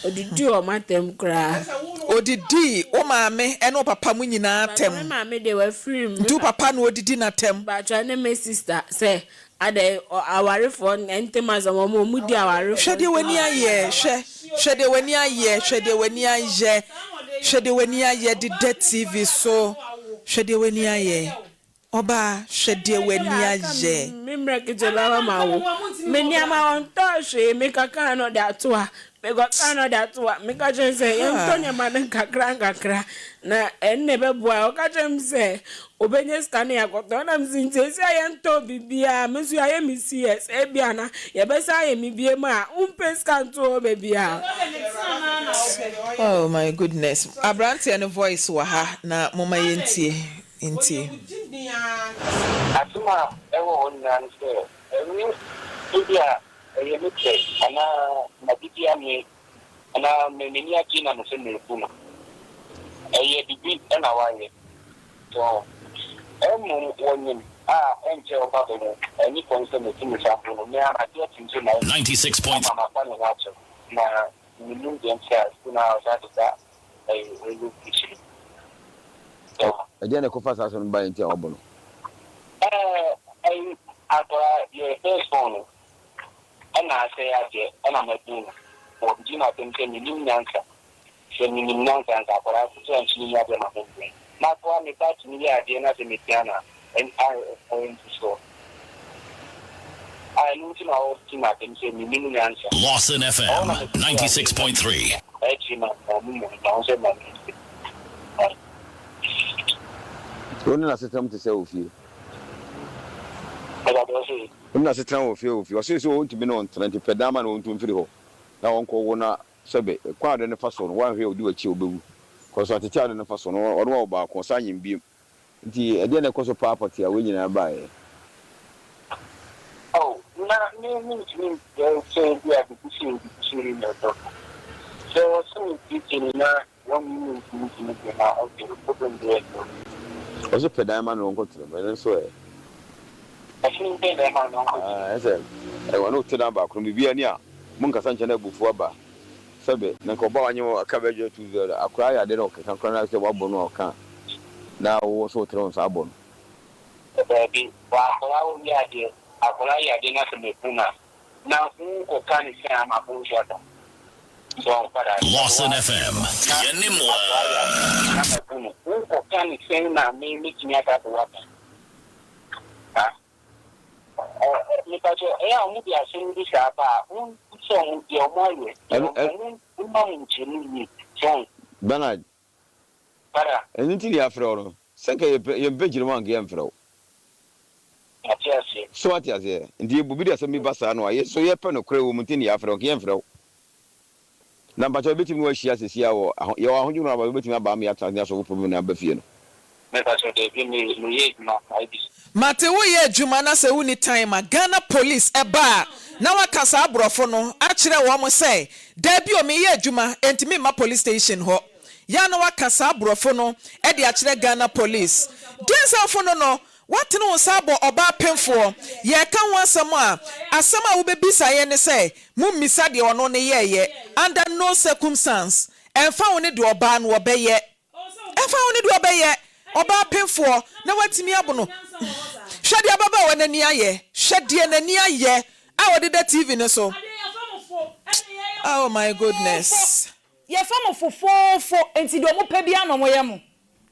ɔdidi wɔn atɛm koraa. Ɔdidii wo maame ne wo papa mo nyinaa Mpakyɛ atɛm. me maame deɛ wafiri mu, me Nti wo papa na ɔdidi n'atɛm. Mpakyɛ ne me sister sɛ Adɛn, awarefoɔ ntem asɛm, wɔn a wɔdi awarefoɔ Hwɛ deɛ ntem w'ani asɛm. ayɛ, hwɛ, hwɛ deɛ w'ani ayɛ, hwɛ deɛ w'ani ayɛ, hwɛ deɛ w'ani ayɛ, deda TV so, hwɛ deɛ w'ani ayɛ, ɔbaa, hwɛ deɛ w'ani ayɛ. Me mmerɛ ketewa bi ama mawo, me nneɛma ɔntɔɔ hwee, meka kaa na ɔde ato ha, mekɔ kaa na ɔde ato ha, meka kyerɛ no sɛ yɛntɔ nneɛma no nkakra nkakra na ɛno na ɛbɛboa, ɔka kyerɛ me sɛ Obenya sika no yɛakɔtɔ. Ɛna mese nti seesei a yɛntɔɔ biribiara, me nso yɛayɛ me CS, ebia na yɛbɛsan ayɛ me biom a, wompɛ sika nto hɔ baabiara. Oh my goodness abranteɛ no voice wɔ ha na momma yɛntie ntie. Asɛm a ɛwɔ hɔ nyinaa ne sɛ, ɛnyɛ ebia ɛyɛ me pɛ anaa m'adidi amee Anaa me m'ani agye na mese merebu no. Ɛyɛ biribi na wayɛ. So mmom wɔnyem a ɛnkyɛ ɔba bɛwo. Ɛnye kwan sɛ metu me sa mpo no, me ara magye atum sɛ mayɛ biribi ama mafa ne ho akyɛw. Na mennim deɛ nti a sukuu no ara ɔsan de saa ɛyi wei no kyiri. So. Ɛdeɛn na ɛkɔfa saa asɛm no baeɛ nti a wɔabɔ no? Ɛɛ ɛyi akwadaa yɛ first born no. Ɛna asɛe adeɛ ɛna mabu no wɔ gye no asɛm sɛ mennim nyansa sɛ menim nyansa anka akwadaa ketewa ntumi nyɛ adeɛ ma membrɛ makoa me ba tumi yɛ adeɛ na sɛ mepia no a ɛyɛ nsusoɔ a ɛno nti na ɔgye me asɛm sɛ mennim nyansa Lawson ɛhɔ FM na mete sɛ adeɛ na 96.3. akyiri ma ma mu mmom ma ho sɛ ma me Wo ne no asetena mu te sɛ wɔ fie. Ɛda deɛ ɔse. Wo ne no asetena wɔ fie wɔ fie. Ɔse sɛ ɔntumi ne wo ntena nti pɛ dan ma no ɔntu mfiri hɔ na ɔnkɔ wo na sɛbe kwan a ɔde no fa so no woanhwɛ a ɔdi w'akyi a ɔbɛwu kɔso atete a ɔde no fa so no ɔne wo awo baako ɔsan nyem biom nti ɛdeɛn na ɛkɔ so paa pɔtee a wei nyinaa baeɛ. Oh, na me mentumi nkyerɛ sɛ ebia biribi sei biribi sei na ɛkɔ so. Sɛ wɔse me teaching no na Wɔn yi ne mfinimfini deɛ na ɔde problem bi ɛto. Ɔse pɛ dan ma no ɔnkɔ tena mu ɛno nso ɛ. Ɔse mpɛ dan ma no ɔnkɔ tena mu. Aah ɛsɛ ɛ ɔne wo te dan baako no biribiara ni a mo nkasa nkyɛ na abufuo aba sɛbe na nka ɔba wanye wo aka bɛdwɛ tu zɛ akora ayɛ adeɛ na ɔkeka koraa na sɛ wabɔ no a ɔka na wo nso wotere wo nsa abɔ no. Daabi wɔ akora ɔyɛ adeɛ akora yɛ adeɛ na sɛ mɛbu no a Na wo kɔ ka ne sɛn ama bo nso ada so nkwadaa no Lawson wa FM, na yɛne mo akoa yɛ aa. na ma bu no wo kɔ ka ne sɛn na me metumi aka sɛ waka ha ɛ mepa kyɛ ɛyɛ a ɔmo de asɛm bi saa ba a wo sɛ ɔmo deɛ ɔmo ayɛ deɛ Ɛno ɛ. ɔmo mma mo nkyerɛmu yie so Bernard. Para. Ɛno nti na yɛafrɛ wo no. Sɛ nka yɛpɛ yɛmpɛ nkyerɛmu a anka yɛmfrɛ wo. Mate aseɛ. So wate aseɛ? Nti yɛbu bi de asɛm bi ba saa no a, yɛ nso yɛpɛ nokorɛ wɔ mu nti na yɛafrɛ wo, anka yɛmfrɛ wo. Na mpakyɛw yɛbɛtumi ne wo ahyia seesei ara wɔ aho yɛwɔ ahodwo no aba, wobɛtumi aba ama yɛatena ase ne asɔfo pɛ mu na aba fie no. Mepakyɛw dabi me meyɛ adwuma mayɛ busy. Mate woyɛ adwuma na sɛ wonni time a Ghana police ɛba a na waka saa aborɔfo no akyerɛ wɔn sɛ daabi o meyɛ adwuma enti memma police station hɔ yɛ a na waka saa aborɔfo no de akyerɛ Ghana police deɛ nsɛmfo no no watene wo nsa abɔ ɔbaa pemfoɔ yɛreka ho asɛm a asɛm a wobɛbisa yɛn ne sɛ mommisa deɛ ɔno no yɛɛyɛ under no circumstance ɛmfa ho ne deɛ ɔbaa no ɔbɛyɛ Ɛmfa ho ne deɛ ɔbɛyɛ, ɔbaa pemfoɔ na watumi abo no. Hwɛ deɛ ababaawa no ani ayɛ. Hwɛ deɛ n'ani ayɛ a ɔde da TV no so. Oh my goodness. Yɛfa mo fofoofo, enti deɛ wɔpɛ biara na wɔyɛ mo.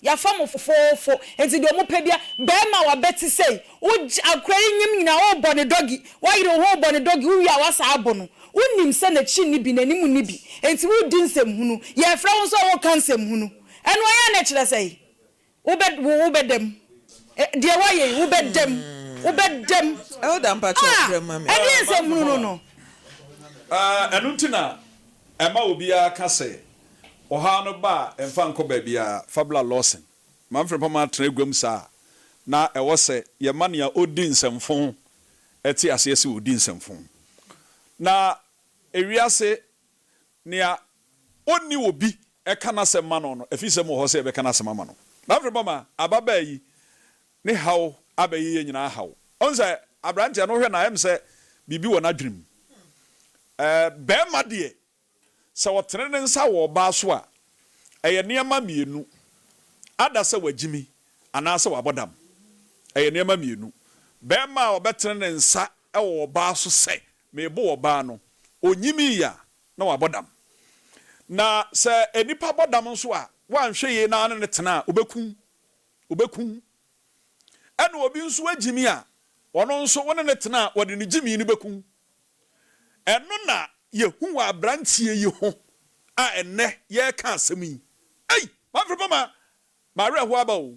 Yɛafa mo fofoofo, enti deɛ ɔmo pɛ bia, bɛɛma a wabɛte sei, wo gye akora yi nyem nyinaa wo bɔ ne dɔgi, wayere wo ho rebɔ ne dɔgi, wo wie a wasa abo no, wo nim sɛ nakyi nni bi, nanim nni bi, enti wo di nsɛm hunu, yɛfrɛ wo nso a wo ka nsɛm hunu, ɛno ɛyɛ a na ɛkyerɛ sɛn? Wo bɛ wo wo bɛda mu, deɛ wayɛ yi, wo bɛda mu, wo bɛda mu, Elder mpakyɛw ah, frɛ ma me. ɛdeɛn nsɛm hunu no no? Ɛno nti na ɛma obiara ka sɛ Ɔhaw no ba a, mfa nkɔ baabiara, fa bra Lawson. Ma mfrempam atena aguam saa a, na ɛwɔ sɛ yɛma nea odi nsɛmfo te aseɛ sɛ ɔredi nsɛmfo. Na ewiase, nea onni obi ka n'asɛm ma no no, afisɛm wɔ hɔ sɛ yɛbɛka n'asɛm ama no. Ma mfrempam a, ababaa yi ne haw abɛyɛ yɛn nyinaa haw. Ɔhu sɛ aberanteɛ no, wohwɛ no a, ɛyɛ me sɛ biribi wɔ n'adwene mu. Ɛɛ, barima deɛ, Sɛ ɔtene ne nsa wɔ ɔbaa so a, ɛyɛ nneɛma mmienu, ada sɛ wagyimi anaasɛ wabɔ dam. Ɛyɛ nneɛma mmienu. Barima a ɔbɛtene ne nsa wɔ ɔbaa so sɛ, Merebo ɔbaa no, ɔnyimii a, na wabɔ dam. Na sɛ nnipa bɔ dam nso a, woanhwɛ yie na wo ne no tena a, ɔbɛku wo. Ɔbɛku wo. Ɛna obi nso agyimi a, ɔno nso wo ne no tena a, ɔde ne gyimii no bɛku wo. Ɛno na yɛhu wɔ aberanteɛ yi ho a ɛnnɛ yɛreka asɛm yi. Ei! Manfred Pama, m'awerɛhoɔ aba o.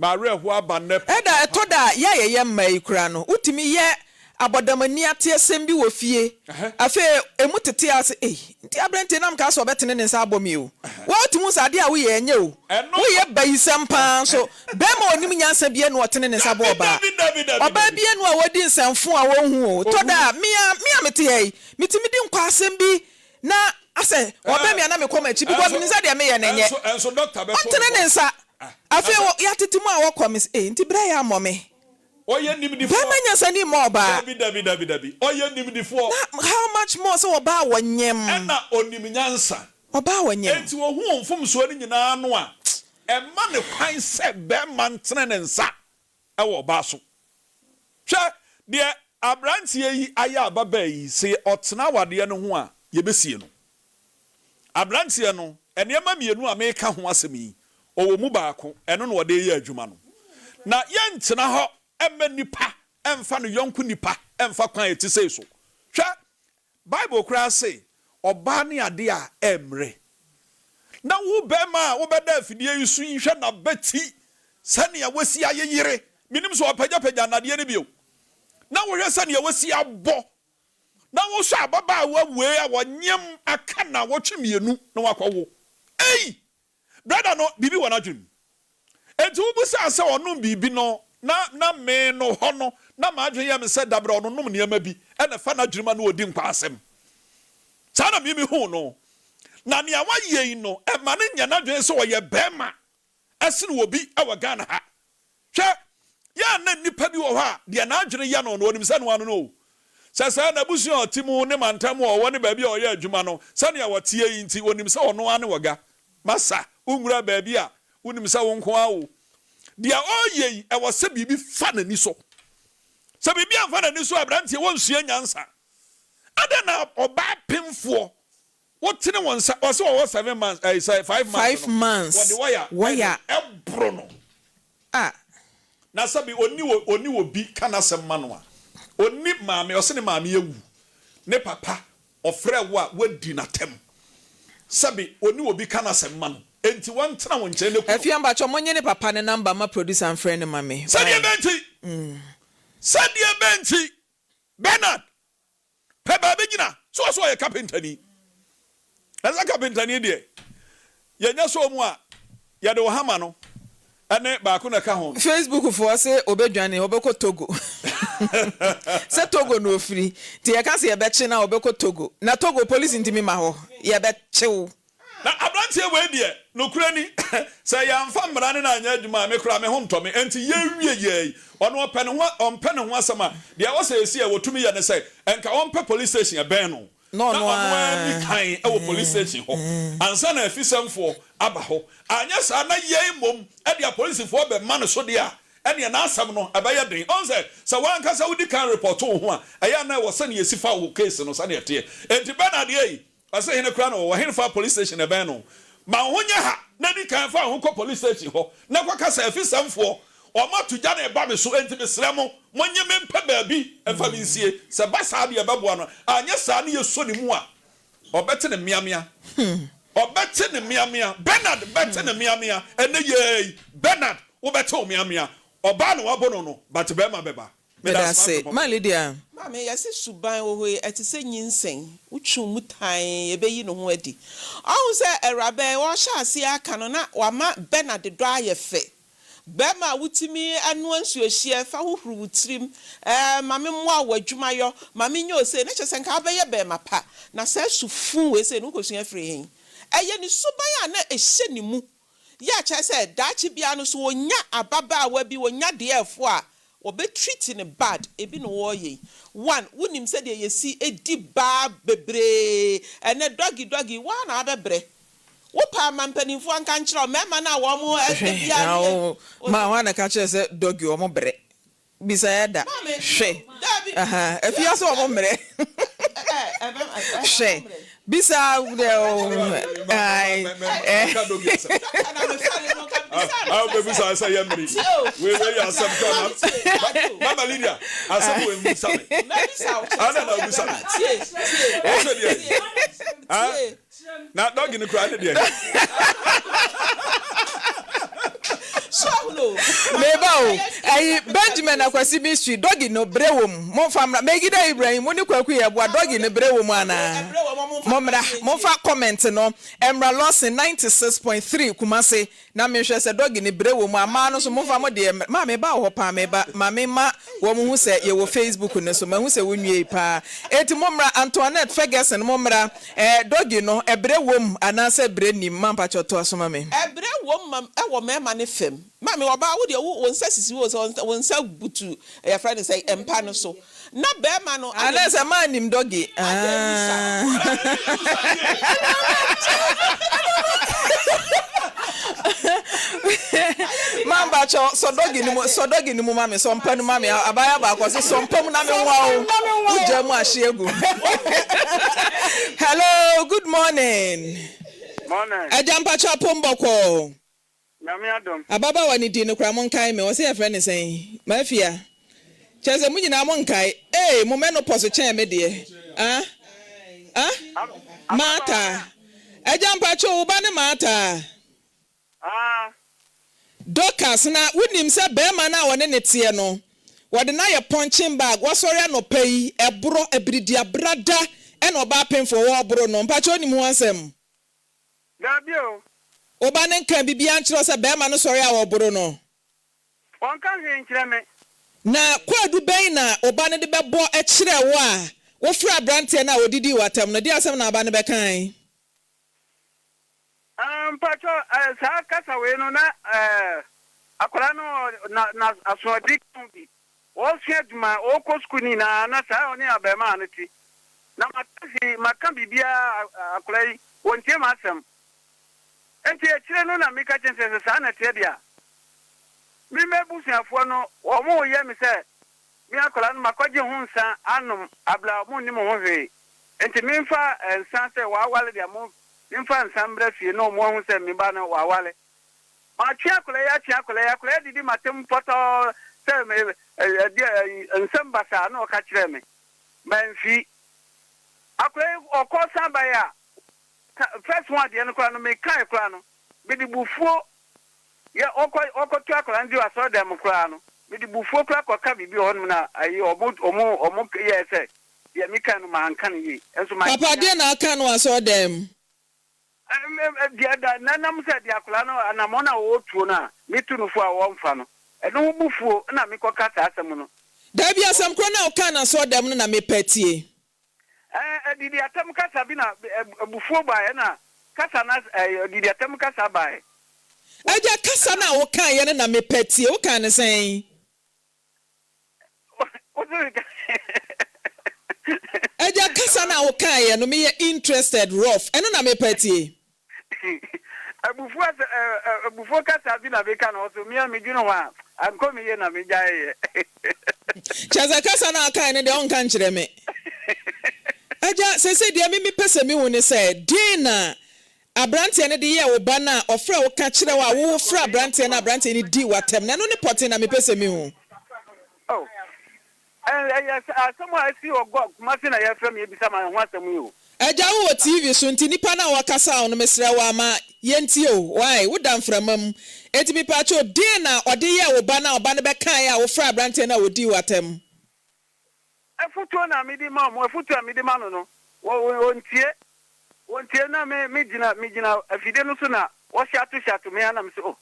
M'awerɛhoɔ aba nnɛ Ɛda papaapa. ɛtɔ da a, yɛ a yɛyɛ mmaa yi koraa no, wotumi yɛ abɔdamani ateɛsɛm bi wɔ fie. Afei emu tete ara sɛ, Ei, nti aberanteɛ yi na mekaa sɛ ɔbɛtene ne nsa abɔ me o. Wo ara wotumi hu sɛ adeɛ a woyɛ ɛnyɛ o. Ɛno Woyɛ bayisɛm pa ara nso. Barima a ɔnim nyansa biara nni hɔ a ɔtene ne nsa bɔ Dabi, ɔbaa. dabi, dabi, dabi, Ɔbaa dabi. biara nni hɔ a wadi nsɛmfo a ɔnhu o. Tɔ da a, me a, me a mete ha yi, metumi di nkwaasɛm bi na asɛ wɔbɛn me a na mekɔ m'akyi because Ɛnso, menim sɛ deɛ meyɛ no nyɛ. ɛnso, ɛnso dɔkta bɛto Ɔntene ne ne bo. nsa. Ah, Afei asɛ. wɔ, yɛatete mu a wɔkɔ, mese, ei, nti berɛ yɛ ammɔ me. Ɔyɛ nimdifoɔ. Bɛrima nyansani mma ɔbaa. Dabi, dabi, dabi, dabi. Ɔyɛ nimdifoɔ. Na how much more sɛ ɔbaa a wɔnyem. Ɛna ɔnim nyansa. Ɔbaa a wɔnyem. Enti ɔhu wo mfomsoɔ no nyinaa no a, ɛmma no kwan sɛ barima ntene ne nsa wɔ ɔbaa so. Hwɛ, deɛ aberanteɛ yi ayɛ ababaa yi, sɛ ɔtena awadeɛ no ho a, yɛbɛsie no. Aberanteɛ no, nneɛma mmienu a mereka ho asɛm yi, ɔwɔ mu baako, ɛno na ɔde reyɛ adwuma no. Na yɛntena hɔ mma nnipa mfa ne yɔnko nipa mfa kwan a ɛte sei so. Hwɛ, Bible koraa se, ɔbaa ne adeɛ a ɛmmrɛ. Na wo barima a wobɛda afidie yi so yi, hwɛ n'abati sɛnea wasi ayeyere, mennim sɛ ɔpagyapagya nnadeɛ no bio, na wohwɛ sɛnea wasi abɔ na wosɔ ababaawa wei a ɔnyem aka nnawɔtwe mmienu na wakɔwo. Ei! Brada no, biribi wɔ n'adwene mu. Enti wobisaa sɛ ɔnom biribi no, na na me no hɔ no, na m'adwene yɛ me sɛ dabrɛ ɔnonom nneɛma bi na ɛfa n'adwene ma no ɔdi nkwaasɛm. Saa na me mehuu no. Na nea wayɛ yi no, ɛma no nyɛ n'adwene sɛ ɔyɛ barima sene obi wɔ Ghana ha. Hwɛ, yɛ a na nnipa bi wɔ hɔ a, deɛ n'adwene yɛ no no, ɔnim sɛ ɛno ano no o. Sɛ saa n'abusua a ɔte mu, ne mantam a ɔwɔ ne baabi a ɔyɛ adwuma no, sɛnea ɔteɛ yi nti, ɔnim sɛ ɔno ara ne ɔga. Masa, wonwura baabi a wonim sɛ wo nko ara o. Deɛ ɔreyɛ yi, ɛwɔ sɛ biribi fa n'ani so. Sɛ biribi amfa n'ani so a, aberanteɛ, wɔnsua nyansa. Adɛn na ɔbaa pemfoɔ Wotene wo nsa, ɔse ɔwɔ seven months, ɛyi sɛ five months Five no, months, wɔde wire wire. ɛde ɛboro no. Ah. Na sɛbi ɔnni wɔ ɔnni obi ka n'asɛm ma no a, ɔnni maame, ɔse ne maame awu, ne papa ɔfrɛ wo a woadi n'atɛm, sɛbi ɔnni obi ka n'asɛm ma no, enti wɔntena wo nkyɛn na ku no. Afia mpakyɛw monye ne papa ne number ma producer nfrɛ no ma me Sɛdeɛ wai. bɛn nti? Sɛdeɛ bɛn nti? Bernard! Pɛ baabi gyina. So ɔsɛ ɔyɛ kapentani? Na sɛ kapentani deɛ, yɛnya sɔɔ mu a, yɛde wo hama no ne baako na ɛka ho no. Facebook foɔ se ɔbɛdwane, ɔbɛkɔ Togo. Sɛ Togo na ɔfiri, nti yɛka sɛ yɛbɛkye no a, ɔbɛkɔ Togo. Na Togo, police ntumi mma hɔ. Yɛbɛkye wo. Na aberanteɛ wei deɛ, nokorɛ ni, sɛ yɛamfa mmara ne no anyɛ adwuma a, me koraa me ho ntɔ me. Enti yɛwie yei, ɔno ɔpɛ ne ho, ɔmpɛ ne ho asɛm a, deɛ ɛwɔ sɛ ɛsi a wɔtumi yɛ ne sɛ, nka ɔmpɛ police station ɛbɛn no, Na na ɔno ɔno ara ara nni kan wɔ police station hɔ ansa na afisɛmfoɔ aba hɔ. Anyɛ saa na yɛn mmom de apolisifoɔ bɛma no so deɛ a, ɛnneɛ n'asɛm no ɛbɛyɛ den. Ɔhu sɛ, sɛ w'ankasa wodi kan repɔto wo ho a, ɛyɛ a na ɛwɔ sɛdeɛ yɛsi fa wo case no sɛdeɛ ɛteɛ. Enti Bernard ei, Ɔse hene koraa na ɔwɔ hɔ? Henefa police station na ɛbɛn no? Ma wo ho nyɛ ha na di kan fa wo ho kɔ police station hɔ na kɔka sɛ, 'Afisɛmfoɔ, wɔato gya na ɛreba me so, enti mesrɛ mo, monnye me mpɛ baabi mfa me nsie. Sɛ ɛba saa deɛ, ɛbɛboa no, anyɛ saa na yɛsɔ ne mu a, ɔbɛte ne mmeammea. Ɔbɛte ne mmeammea. Bernard bɛte ne mmeammea. Ɛnnɛ yi ara yi, Bernard, wobɛte wo mmeammea. Ɔbaa na wɔabɔ no no, but barima bɛba. Meda ase. Ma Lydia. Maame, yɛse suban wɔ hɔ yi, ɛte sɛ nyinsɛn, wotwe wo mu tann, ɛbɛyi ne ho adi. Ɔhu sɛ awuraba yi, ɔrehyɛ aseɛ aka no, na wama Bernard dɔ ayɛ fɛ. Barima a wotumi noa nsuohyeɛ fa hohoro wo tirim, ɛɛ, ma me mmoa wo wɔ adwumayɔ, ma menyɛ wo sei, na kyerɛ sɛ nka wobɛyɛ barima pa. Na saa su fuu wei sei no, wokɔsua firi he? Ɛyɛ ne suban a na ɛhyɛ ne mu. Yɛ a kyerɛ sɛ daakye biara no sɛ ɔnya ababaawa bi, ɔnya deɛɛfoɔ a, wɔbɛ treat no bad, ebi na wɔɔyɛ yi. One, wonim sɛdeɛ yɛsi di baa bebree, ɛnɛ doggy doggy, wo ara na wabɛbrɛ. Wo pɛ a ma mpanimfoɔ nka nkyerɛ wo, mmarima no a wɔn da Hwɛ biara na no yɛ. wo ma hwan na ɛka kyerɛ sɛ doggy wɔn brɛ? Bisa yɛ da. Maame, Hwɛ. daabi. Aha, afiase wɔn mmerɛ. Ɛ, ɛ, ɛbɛ, ɛ, Hwɛ. wɔn mmerɛ. Bisa deɛ o, ae, ɛ. Maka doggy asɛm. Dɔkta na mefɛre no, nka mebisa no Ah, sɛ wobɛbisa sɛ. sɛ yɛ mmere yi. Tie o, Wei sɛ wei yɛ wopɛ asɛm a, kora na maame tie, Kwadwo. Mama Lydia, asɛm wei mmisa me. Mɛbisa wo, kyerɛ Ana sɛ na woyɛ wobisa me. bɛrima. Tie, tie, Wo sɛ deɛ. tie, Ah, tie. Na doggy no koraa ne deɛ. So ahunu o. Meba o, ɛyi Benjamin Akwasi Mystery, doggy no brɛ wɔ mu, momfa mmra. Megida Ibrahim, mo ne Kwaku Yeboah, doggy no brɛ wɔ mu anaa? Mommra, momfa comment no mmra Lawson 96.3 Kumasi Na mehwɛ sɛ doggy no brɛ wɔ mu a mmaa no nso momfa mo deɛ mmra. Maa meba wɔ hɔ paa meba ma me ma wɔn hu sɛ yɛwɔ Facebook no so mahu sɛ wo nwiei paa enti mo mmra Antoinette Ferguson mo mmra eh doggy no ɛbrɛ wom anaasɛ brɛ nnim ma mpakyɛw toa so ma me. Ɛbrɛ wom ma ɛwɔ mmarima no fam. Maame ɔbaa wo deɛ wo wo nsa sisi wo sɛ wo nsa butu yɛfrɛ no sɛn mpa no so Na bɛɛma no Ah na sɛ maa nim doggy ah. Maa mpakyɛw sɔ doggy no mu sɔ doggy no mu ma me sɔ mpa no ma me abaayewa baako ɔse sɔ mpa mu na me nwa wo wo gya mu ahye agu Hello good morning. Morning. Agya mpakyɛw apom bɔkɔɔ. Nyame adom. Ababaawa no din no koraa monkae me, ɔse yɛfrɛ no sɛn? Mafia. Kyerɛ sɛ mo nyinaa monkae. Ei mo menopause kyɛn me deɛ. Ah? Ah? Martha. Agya mpakyɛw wo ba ne Martha? Ah. Dorcas, na wonim sɛ barima no a ɔne no teɛ no, wɔde no ayɛ punching bag, wasɔre anɔpa yi, ɛborɔ, abiridiabrada, ɛna ɔbaa pemfoɔ, wɔreboro no. Mpakyɛw wonim ho asɛm? Dabi o. Wo ba no nkaa biribiara nkyerɛ wo sɛ barima no sɔre a wɔboro no? Ɔnka hwee nkyerɛ me. Na kwaadu bɛn na wo ba no de bɛbɔ kyerɛɛ wo a wofrɛɛ aberanteɛ no a ɔdidii w'atɛm no? Deɛn asɛm na wo ba no bɛkae? Ah, mpakyɛ, eh, saa kasa wei no na eh, akwadaa no na, na asoɔden ka ho bi. Ɔresua adwuma, ɔrekɔ sukuu no nyinaa na saa ɔne abarimaa no te. Na maka hwee, maka biribiara a akwadaa yi, ɔntie m'asɛm. Enti akyire no na meka kyerɛ no sɛ, sɛ saa na ɛteɛ deɛ a, me m'abusuafoɔ no, wɔreyɛ me sɛ me akwadaa no makɔgye ho nsa anom abla a wɔnnim ho hwee. Enti memfa nsa sɛ waware deɛ a, memfa nsa mmra fie na wɔahu sɛ me ba no waware. Matwe akwadaa yi atwe akwadaa yi, akwadaa yi adidi m'atam pɔtɔɔ sɛ me ɛdeɛ ɛyi nsɛm basaa na ɔka kyerɛɛ me. Mamfi. Akwadaa yi ɔkɔ san baeɛ a, first one deɛ no koraa no mekae koraa no, mede bufuo yɛ ɔkɔ ɔkɔto akwadaa no di wɔ asɔredan mu koraa no, mede bufuo koraa kɔka biribi wɔ hɔnom na ayi ɔmo ɔmo ɔmo yɛɛ sɛ deɛ mekae no manka no yie. Nso Papa, mannya. deɛn na aka no wɔ asɔredan mu? Deɛ da na nam sɛ deɛ akwadaa no anammɔn a ɔretuo no a metu no fo a ɔmfa no, ɛno ho bo fuo na mekɔka saa asɛm no. Dabi, asɛm korɔ no a wokaa no asɔɔdɛm no na mepɛ tie. Ɛɛ, adidiatɛm kasa bi na abufuo baeɛ na kasa no ɛɛ adidiatɛm kasa baeɛ. Agya, kasa no a wokaeɛ no na mepɛ tie, wokaa no sɛn? Agya kasa no a wokaeɛ no meyɛ interested rough ɛno na mepɛ tie. Abufuo asɛ ɛ abufuo kasa bi na meka no so me a medwene ho a ankɔ me yie na megyaeɛ. Kyerɛ sɛ kasa no a wokaeɛ no deɛ wonka nkyerɛ me. Agya seesei deɛ me mepɛ sɛ mehu ne sɛ deɛn na. abranteɛ no de yɛɛ wo ba no a ɔfrɛɛ wo ka kyerɛɛ wo a wo frɛɛ abranteɛ no a abranteɛ no dii w'atɛm no, ɛno ne pɔtee na mepɛ sɛ mehu. Oh, ɛyɛ asɛm a asi wɔ Gog, Kumasi na yɛfrɛ me abisa ma ho asɛm yi o. Agya wo wɔ TV so nti nipa no a ɔkasa wo no mesrɛ wo ama yɛntie o why wo da mframa mu enti mepaakyɛw deɛn na ɔde yɛɛ wo ba no a ɔba no bɛkaeɛ a wo frɛɛ abranteɛ no a ɔdii wo atɛm? Afotuo na mede ma wɔn, afotuo a mede ma no no, wɔntie, wɔntie. Na me, megyina, megyina afidie no so na wɔhyato hyato me ara na mese oh.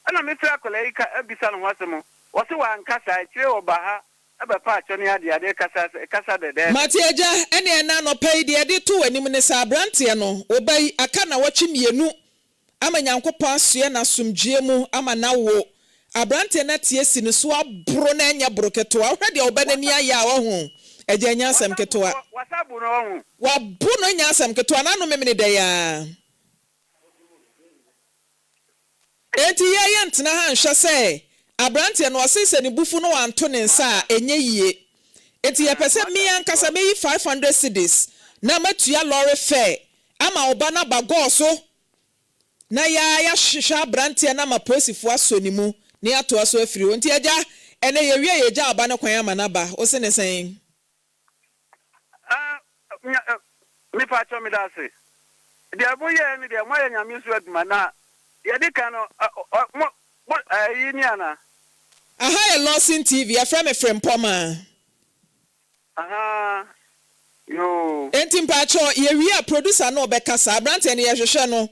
Ɛna mefrɛ akwadaa yi ka bisa no ho asɛm, ɔse wanka saa, akyire ɔba ha bɛpa akyɛ ne adeɛ adeɛ kasa, kasa dɛdɛɛdɛ. Mate agya, ɛneɛ ɛnɛ anɔpa yi deɛ yɛde reto w'anim ne sɛ abranteɛ no, wo ba yi, aka nnawɔtwe mmienu ama Nyankopɔn asoɛ no asomdwoeɛ mu ama no awo. Abranteɛ no ate asi ne so aboro na ɛnyɛ boro ketewa. Wohwɛ deɛ wo ba no ani ayɛ a, wahu? Agya ɛnyɛ asɛm ketewa. Wabo no ɛnyɛ asɛm ketewa, n'ano memene dɛ ara. Enti yɛ yɛntena ha nhwɛ sɛ abranteɛ no ɔse sɛ ne bo fu na wanto ne nsa a ɛnyɛ yie. Enti yɛpɛ sɛ me ankasa mɛyi 500 cedis na matua lorry fare ama wo ba no aba gɔɔ so na yɛ ara yɛahwehwɛ abranteɛ no ama polisifoɔ asɔ ne mu na yɛatoa so afiri hɔ. Nti agya, ɛnnɛ yɛwie a yɛgya wo ba no kwan ama no aba. Wo se ne sɛn? Ah, nya, eh, me pakyɛ meda ase. Deɛ mo yɛɛ no deɛ mo ayɛ nyame so adwuma na deɛ ɛdi kan no, ɔ, ɔ, mo, mo, ɛyi ni ana? Aha yɛ Lawson TV, yɛfrɛ me Frempɔmaa. Ahaa, yoo. Enti mpakyɛw yɛwie a producer no ɔbɛkasa, abranteɛ no yɛhwehwɛ no,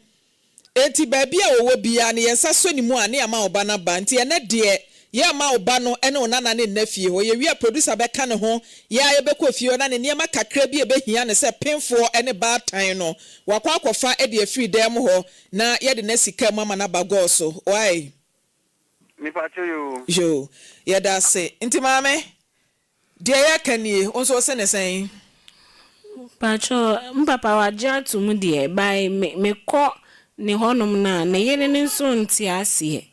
Enti baabi a ɔwɔ biara no, yɛn nsa sɔ ne mu a, ne yɛama wo ba no aba. Nti ɛnnɛ deɛ, yɛremma wo ba no ne wo nana no nna fie hɔ. Yɛwie a, producer bɛka ne ho, yɛn ara yɛbɛkɔ fie hɔ na ne nneɛma kakra bi a ɛbɛhia no sɛ penfoɔ ne baatan no, wakɔ akɔfa de afiri dan mu hɔ na yɛde no asi kaa mu ama no aba gɔɔ so. Wai? Mepakyɛ yoo. Yoo, yɛda ase. Nti maame, Deɛ yɛreka nie, wo nso wo se ne sɛn? Mpakyɛw, me papa wagye ato mu deɛ, by me mekɔ ne hɔnom no a, ne yere no nso nte aseɛ.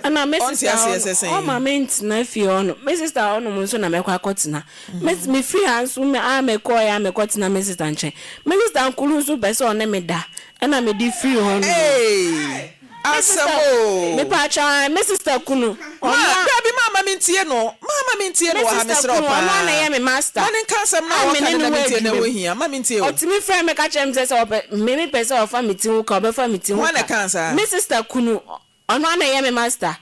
Ɛna me Ɔnte sister aseɛ hɔ sɛ no, sɛn? ɔmma mentena fie hɔ nom. Me sister hɔ nom nso na mɛkɔ akɔtena. Me mefiri ha nso me a mekɔeɛ a mekɔtena me sister nkyɛn. Me sister nkulu nso pɛ sɛ ɔne me da, ɛna mede firi hɔ nom. Eeii! Me Asɛm sister, oo. mepaakyɛw ae, me sister kunu, Ma, ɔno a. dabi ma ma mentie no, ma ma mentie Me no wɔ ha, sister mesrɛ wo kunu, ɔno a na paa. ɛyɛ me master Ma no nka asɛm no a a me ɔka ne no no na wɔ mentie no, adwuma ɛho mu. hia, ma mentie o. Ɔtumi frɛ me ka kyerɛ me sɛ sɛ ɔpɛ, me mepɛ sɛ ɔfa me ti ho ka, ɔbɛfa me ti ho Hwan na ka. ɛkaa saa? Me sister kunu, ɔno a na ɛyɛ me master.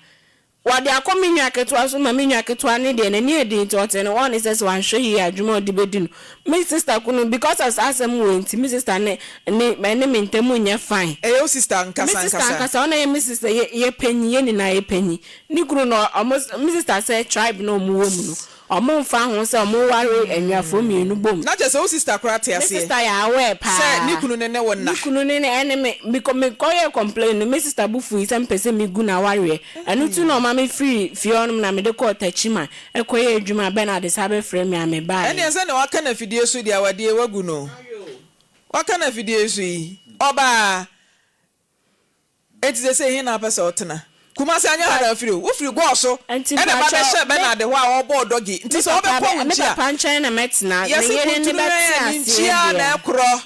Wɔde akɔ me nua ketewa so ma me nua ketewa no deɛ n'ani yɛ den nti ɔte ne hɔ ne sɛ sɛ wanhwɛ yie a adwuma a ɔde bɛdi no me sister kunu because of saa asɛm wei nti me sister ne ne ɛne me ntam nyɛ fine. Ɛyɛ wo sister Me ankasa sister ankasa? ankasa ɔno yɛ me sister yɛ yɛ panyin yɛ nyinaa yɛ panyin ne kunu no ɔmo me sister sɛ tribe na ɔmo wɔ mu no Ɔmo nfa ho sɛ ɔmo ware anuafoɔ mienu bom. Na kyerɛ sɛ wo sister koraa te Me aseɛ sister yɛ aware paa. sɛ ne kunu no ne wo nna. Ne kunu no ne ɛne me, mekɔ mekɔ yɛɛ complain no me sister bo fuui sɛ mepɛ sɛ me gu n'awareɛ. Ɛno nti na ɔma me firi fie hɔ nom na mede kɔɔ Techiman ɛkɔ yɛɛ adwuma Bernard san bɛfrɛ me a me baeɛ. Ɛnneɛ sɛdeɛ waka no afidie so deɛ awadeɛ wagu no. Waka no afidie so yi, ɔbaa. Enti seesei he na wopɛ sɛ wotena? Kumasi anyɛ ha na wofiri o, wofiri Gɔɔ so na Nti ɛba mpakyɛw bɛhyɛɛ me Bernard hɔ a ɔrebɔ wo dɔge, nti me sɛ papa ɔbɛkɔ wo me nkyi a, papa nkyɛn na mɛtena, ne yɛse yere ne kuntunu hwan bɛte a ne aseɛ nkyi ara deɛ. na ɛkorɔ,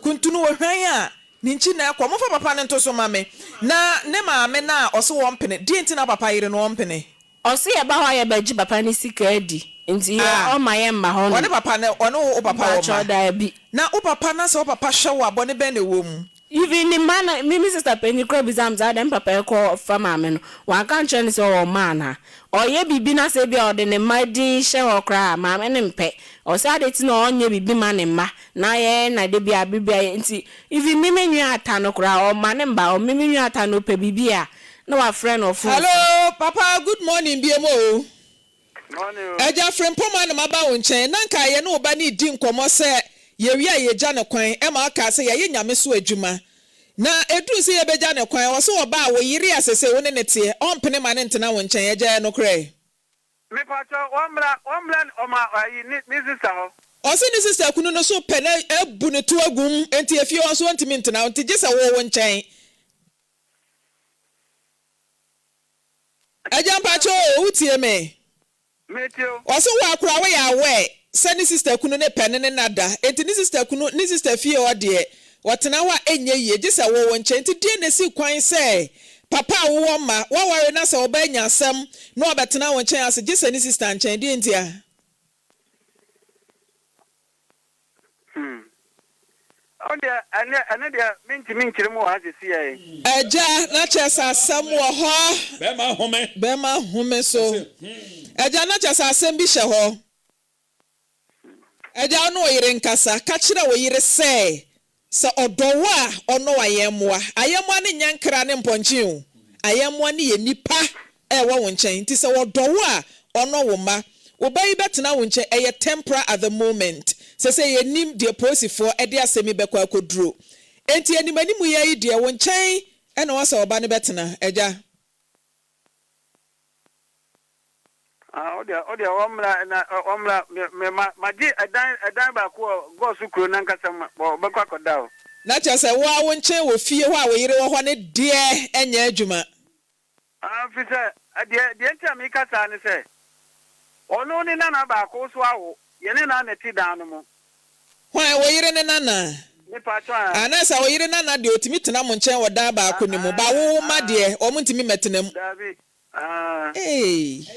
kuntunu wɔ hwan a ne nkyi na ɛkɔ, momfa papa no nto so ma me, na ne maame no a ɔse ɔmpene, deɛ nti na papa yere no ɔmpene? Ɔse yɛba hɔ a yɛbɛgye papa no sika adi nti yɛ Ah, ɔmma yɛmma hɔ nom. ɔne papa no, ɔne wo papa wɔ Mpakyɛw mma? daabi. Na wo papa na sɛ wo papa hwɛ wo a, bɔne bɛn na ɛwɔ mu? Even ne mma no, me me sister panyin koraa bisaa me sɛ adɛn me papa ɛkɔ fa maame no, wanka ankyerɛ no sɛ ɔwɔ mma anaa? Ɔyɛ biribi na sɛ ebia ɔde ne mma din hyɛ hɔ koraa a, maame no mpɛ. Ɔse adɛn nti na ɔnyɛ biribi ma ne mma na yɛn na da biara bere biara yɛ nti even me me nua ata no koraa ɔmma ne mma, ɔme me nua ata no ɔpɛ biribi a na wafrɛ no ɔfon so. Hello papa good morning biom o. Morning o. Agya Frimpong na maba wo nkyɛn na nka yɛne wo ba no redi nkɔmmɔ sɛ yɛwie a yɛgya no kwan ɛma ɔkaa sɛ yɛayɛ Nyame so adwuma na ɛduru sɛ yɛbɛgya no kwan ɔse ɔba a wo yere a sesei wo ne no teɛ ɔmpene ma no ntena wo nkyɛn agya ɛyɛ nokorɛ? Mepakyɛw wɔmmra wɔmmra ɔma ayi ne ne sister hɔ. Ɔse ne sister kunu no so pɛ na abu ne to agum nti efie hɔ nso ɔntumi ntena hɔ nti gye sɛ wo wo nkyɛn. Agya mpakyɛw o wo tie me? Metie o. Ɔse wo akora wo yɛ aware sɛ ne sister kunu ne pɛ ne ne nna da enti ne sister kunu ne sister fie hɔ deɛ. Ɔtena hɔ a ɛnyɛ yie gye sɛ wɔ wo nkyɛn. Nti deɛn na ɛsi kwan sɛ papa a wowɔ mma, woaware na sɛ ɔba anya asɛm na ɔbɛtena wo nkyɛn ase gye sɛ ne sista nkyɛn? Deɛn ntia? Hmm. Ɔno deɛ, ɛnɛ, ɛno deɛ mentumi nkyerɛ mu wɔ ha sesiɛ yi. Agya, na kyerɛ sɛ asɛm wɔ hɔ. Bɛrima home. Bɛrima home so. Ɔse, hmm. Agya, na kyerɛ sɛ asɛm bi hyɛ hɔ. Agya, wo ne wo yere nkasa. Ka kyerɛ wo yere sɛ, sɛ ɔdɔ wo a, ɔnnɔ w'ayɛmmoa. Ayɛmmoa no nyɛ nkra ne mpɔnkye o. Ayɛmmoa no yɛ nnipa a ɛwɔ wo nkyɛn. Nti sɛ ɔdɔ wo a, ɔnnɔ wo mma. Wo ba yi bɛtena wo nkyɛn, ɛyɛ temporal at the moment. Sɛsɛ yɛnnim deɛ polisifoɔ de asɛm yi bɛkɔ akɔduro. Enti anim anim yi ara yi deɛ, wo nkyɛn na wɔasɛ wo ba no bɛtena, agya. Ah, wo deɛ, wo deɛ wɔmmra na wɔmmra me me ma magye ɛdan ɛdan baako wɔ Gɔɔso kuro n'ankasa mu wɔbɛkɔ akɔda hɔ. Na kyerɛ sɛ wo ara wo nkyɛn wɔ fie hɔ a wo yere wɔ hɔ no deɛ ɛnyɛ adwuma. Ah, ɛfiri sɛ deɛ deɛ nti a meka saa ne sɛ ɔno ne nana baako nso awo, yɛne no ara na ɛte dan no mu. Hwan, wo yere ne nana? Me paatwɔ aa. Ah, na sɛ wo yere nana deɛ ɔtumi tena mo nkyɛn wɔ dan baako no mu, ba wo wo mma deɛ wɔn ntumi mmɛtena mu. Daabi, aa. Eii.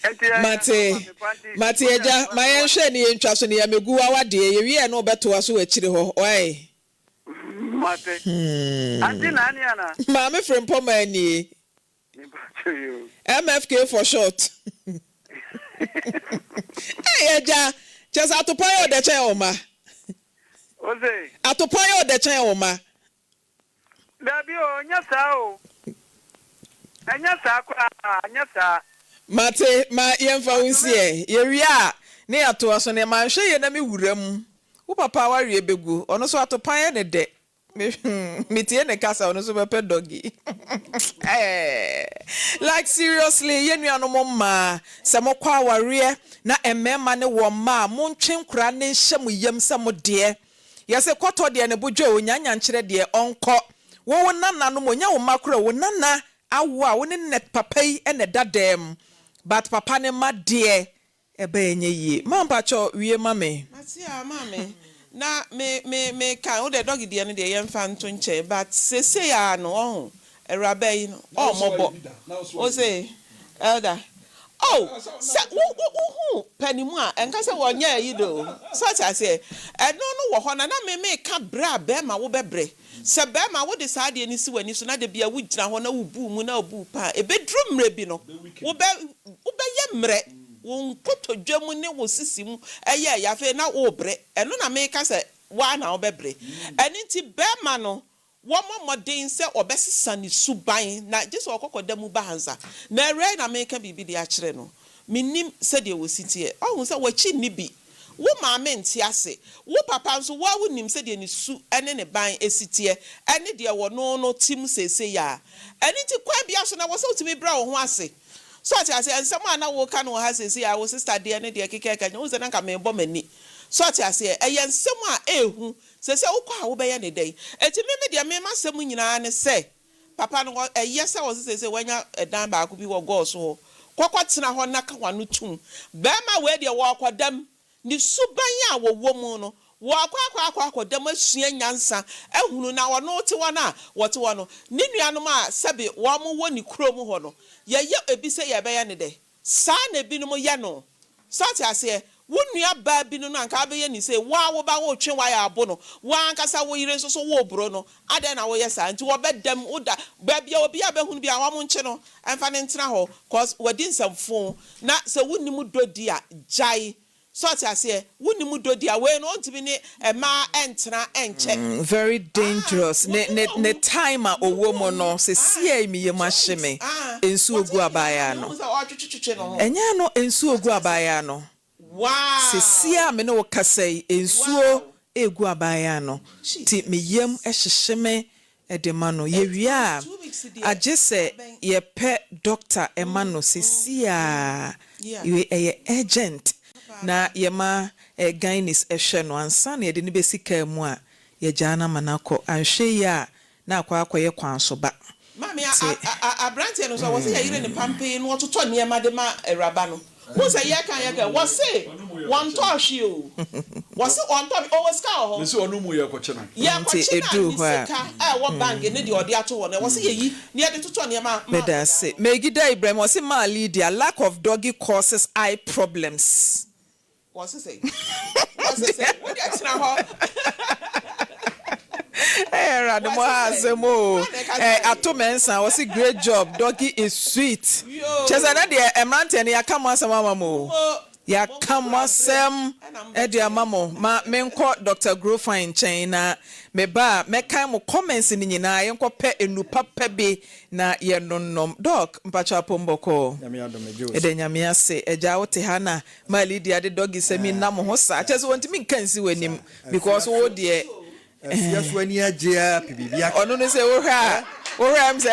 Nti ɛyɛ Mate, normal me pa nti mate wo deɛ agya, ma yɛnhwɛ ne yɛntwa so ne yɛmmɛgu w'awadeɛ, yɛwie a ne wobɛtoa so wɔ akyire hɔ, wai? Mate. Auntie Hmm. Naani anaa? Maame Frimpɔmaa nie. Me paatwɔ yi o. MFK for short. Ei agya, kyerɛ sɛ atopɔn yɛ ɔdɛ kyɛn wo mma. Wo se? Atopɔn yɛ ɔdɛ kyɛn wo mma. Dabi o, ɛnyɛ saa o. Ɛnyɛ saa koraa, ɛnyɛ saa. Mate, ma yɛmfa wo nsi ɛ. Yɛwie a, ne yɛatoa so. Neɛ manhwɛ yie na me wura mu. Wo papa awareɛ bɛgu. Ɔno nso atopan yɛ ne dɛ. Me metie ne kasa ɔno nso bɛpɛ doggy. Eh, like seriously, yɛn nuanom mmaa, sɛ mokɔ awareɛ na mmarima ne wɔ mma a, montwe nkwadaa no nhyɛ mo yam sɛ mo deɛ. Yɛse kɔtɔ deɛ ne bo dwo o, nyanyankyerɛ deɛ ɔnkɔ. Wo wo nananom o, nyɛ wo mma koraa o, wo nana awo a wo ne ne papa yi na ɛda dɛm but papa no mma deɛ ɛbɛ ɛnyɛ yie. Ma mpakyɛw wie ma me. Mate a maame na me me me ka wo deɛ doggy deɛ no deɛ yɛnfa nto nkyɛn but sesei ara no wahu awuraba yi no ɔɔmɔbɔ wo se elder Oh sɛ wo wo wo hu panimu a ɛnka sɛ wɔnyɛ ayi de o so ate aseɛ ɛno no wɔ hɔ na na me meka brɛ a bɛɛma wo bɛbrɛ sɛ bɛɛma wo de saa adeɛ no si w'ani so na da bia wo gyina hɔ na wo bu mu na wo bu pa a ɛbɛduru mmerɛ bi no wo bɛ wo bɛyɛ mmerɛ wo nkotodwe mu ne wo sisi mu ɛyɛ ɛya afei na wo brɛ ɛno na meka sɛ woa na wo bɛbrɛ ɛno nti bɛɛma no Wɔmmɔ mmɔden sɛ wɔbɛsesa ne suban, na gye sɛ ɔkɔ kɔda mu ba ansa. Na awuraa yi na mereka biribi de akyerɛ no. Mennim sɛdeɛ wɔsi teɛ. Woahu sɛ w'akyi nni bi. Wo maame nte ase. Wo papa nso, wo ara wonim sɛdeɛ ne su ne ne ban si teɛ, ne deɛ wɔno no te mu seesei ara. Ɛno nti, kwan biara so no, ɛwɔ sɛ wotumi brɛ wo ho ase. So ɔte aseɛ? Nsɛm a na woreka no wɔ ha seesei ara, wo sista deɛ ne deɛ kekɛɛka nyinaa, wohu sɛ na anka merebɔ m'ani. So ɔte aseɛ? Ɛyɛ nsɛm a ɛyɛ hu. Seesei wokɔ a wobɛyɛ no dɛn? Enti me me deɛ me m'asɛm nyinaa ne sɛ papa no ɛyɛ sɛ ɔse seesei wanya ɛdan baako bi wɔ gɔɔ so hɔ kɔ kɔ tena hɔ na ka w'ano tum. Barima wei deɛ wɔɔkɔ dam, ne suban a wɔwɔ mu no wɔɔkɔ akɔ akɔ akɔ dam asua nyansa ahunu na ɔno te hɔ no a wɔte hɔ no ne nuanom a sɛbe wɔn wɔ ne kurom hɔ no yɛyɛ ebi sɛ yɛbɛyɛ no dɛ? Saa na ebinom yɛ no. So ate aseɛ? Wo nua baa bi no no anka wobɛyɛ no sei, wo ara wo ba woretwe wire abo no, wo ara ankasa wo yere nso so woreboro no, adɛn na woyɛ saa? Nti wɔbɛda mu, woda, baabi a obiara bɛhunu biara wɔnkye no mfa no ntena hɔ, cos wadi nsɛmfoo, na sɛ wonnim dɔ di a, gyae. So ɔte aseɛ? Wo nim dɔ di a, wei no ɔntumi ne mmaa ntena nkyɛ. Very Ah, dangerous ne wɔn ne mu ne owu, time a ne mu ɔwɔ mu owu, no ah, sesiei me yam two ahye weeks, me ah, nsuo wɔte gu ayi abaayaa na no wohu sɛ ɔretwetwetwe ne ho. ɛnyɛ ano nsuo So gu ɔte aseɛ? abaayaa no Sesie Wow! a me ne wo kasa yi nsuo Wow! regu abaayaa no nti me yam Jesus! hyehye me de ma no. Enti Yɛwie maame a, 2 weeks deɛ agye sɛ abɛn. yɛpɛ doctor ma no Mm, mm, sesie mm, a, yeah, wei ɛyɛ urgent na papaapa. yɛma gynaes hwɛ no ansa na yɛde no bɛsi car mu a, yɛgyaa no ama no akɔ. Anhwɛ yie a na akɔ akɔyɛ kwan so ba. Maame, a Nti. a a aberanteɛ no nso ɛwɔ sɛ yɛyere no pampee na ɔtotɔ nneɛma de ma awuraba no. Wohu sɛ yɛka yɛka, wɔse Wɔntɔɔ hwee o. Wɔse ɔntɔ hwee. Ɔwɔ sika wɔ hɔ. Mese ɔno mu yɛkɔkye no. Nti Yɛkɔkye no a ɛduu ne hɔ a. sika a ɛwɔ bank ne deɛ ɔde ato hɔ no ɛwɔ sɛ yɛyi na yɛde totɔ nneɛma ma Meda akwadaa ase. no. Megida Ibrahim ɔse maa Lydia lack of doggy causes eye problems. Wɔse sɛn? Wɔse sɛn? Wo deɛ tena hɔ. Hey, Awurade mo Wɔse ha sɛn? asɛm o. Hwan na ɛka Eh, kyerɛ ato yɛn? mɛnsa wɔse great job doggy is sweet. Yoo. Kyɛ sɛ ɛnɛ deɛ mmeranteɛ no yɛaka mo asɛm ama mo o. Mo, Yɛaka mo monkɔkora berɛ asɛm ɛna de mobɛto ama yɛn. mo. Ma menkɔ Doctor Grofine nkyɛn na meba a mɛkan mo comments no nyinaa. Yɛnkɔpɛ nnuru papa bi na yɛnonnom. Doc, mpakyɛ apom bɔkɔɔ? Nyame adom, megye wo Yɛda so. Nyame ase. Agya wote ha na Ma Lydia de doggy sɛm yi nam ho saa. Kyerɛ sɛ wɔntumi nka nsi w'anim because wo deɛ Afia so ani agye ara pɛ biribi aka. Ɔno no sɛ wohwɛ a, wohwɛ a ɛm sɛ.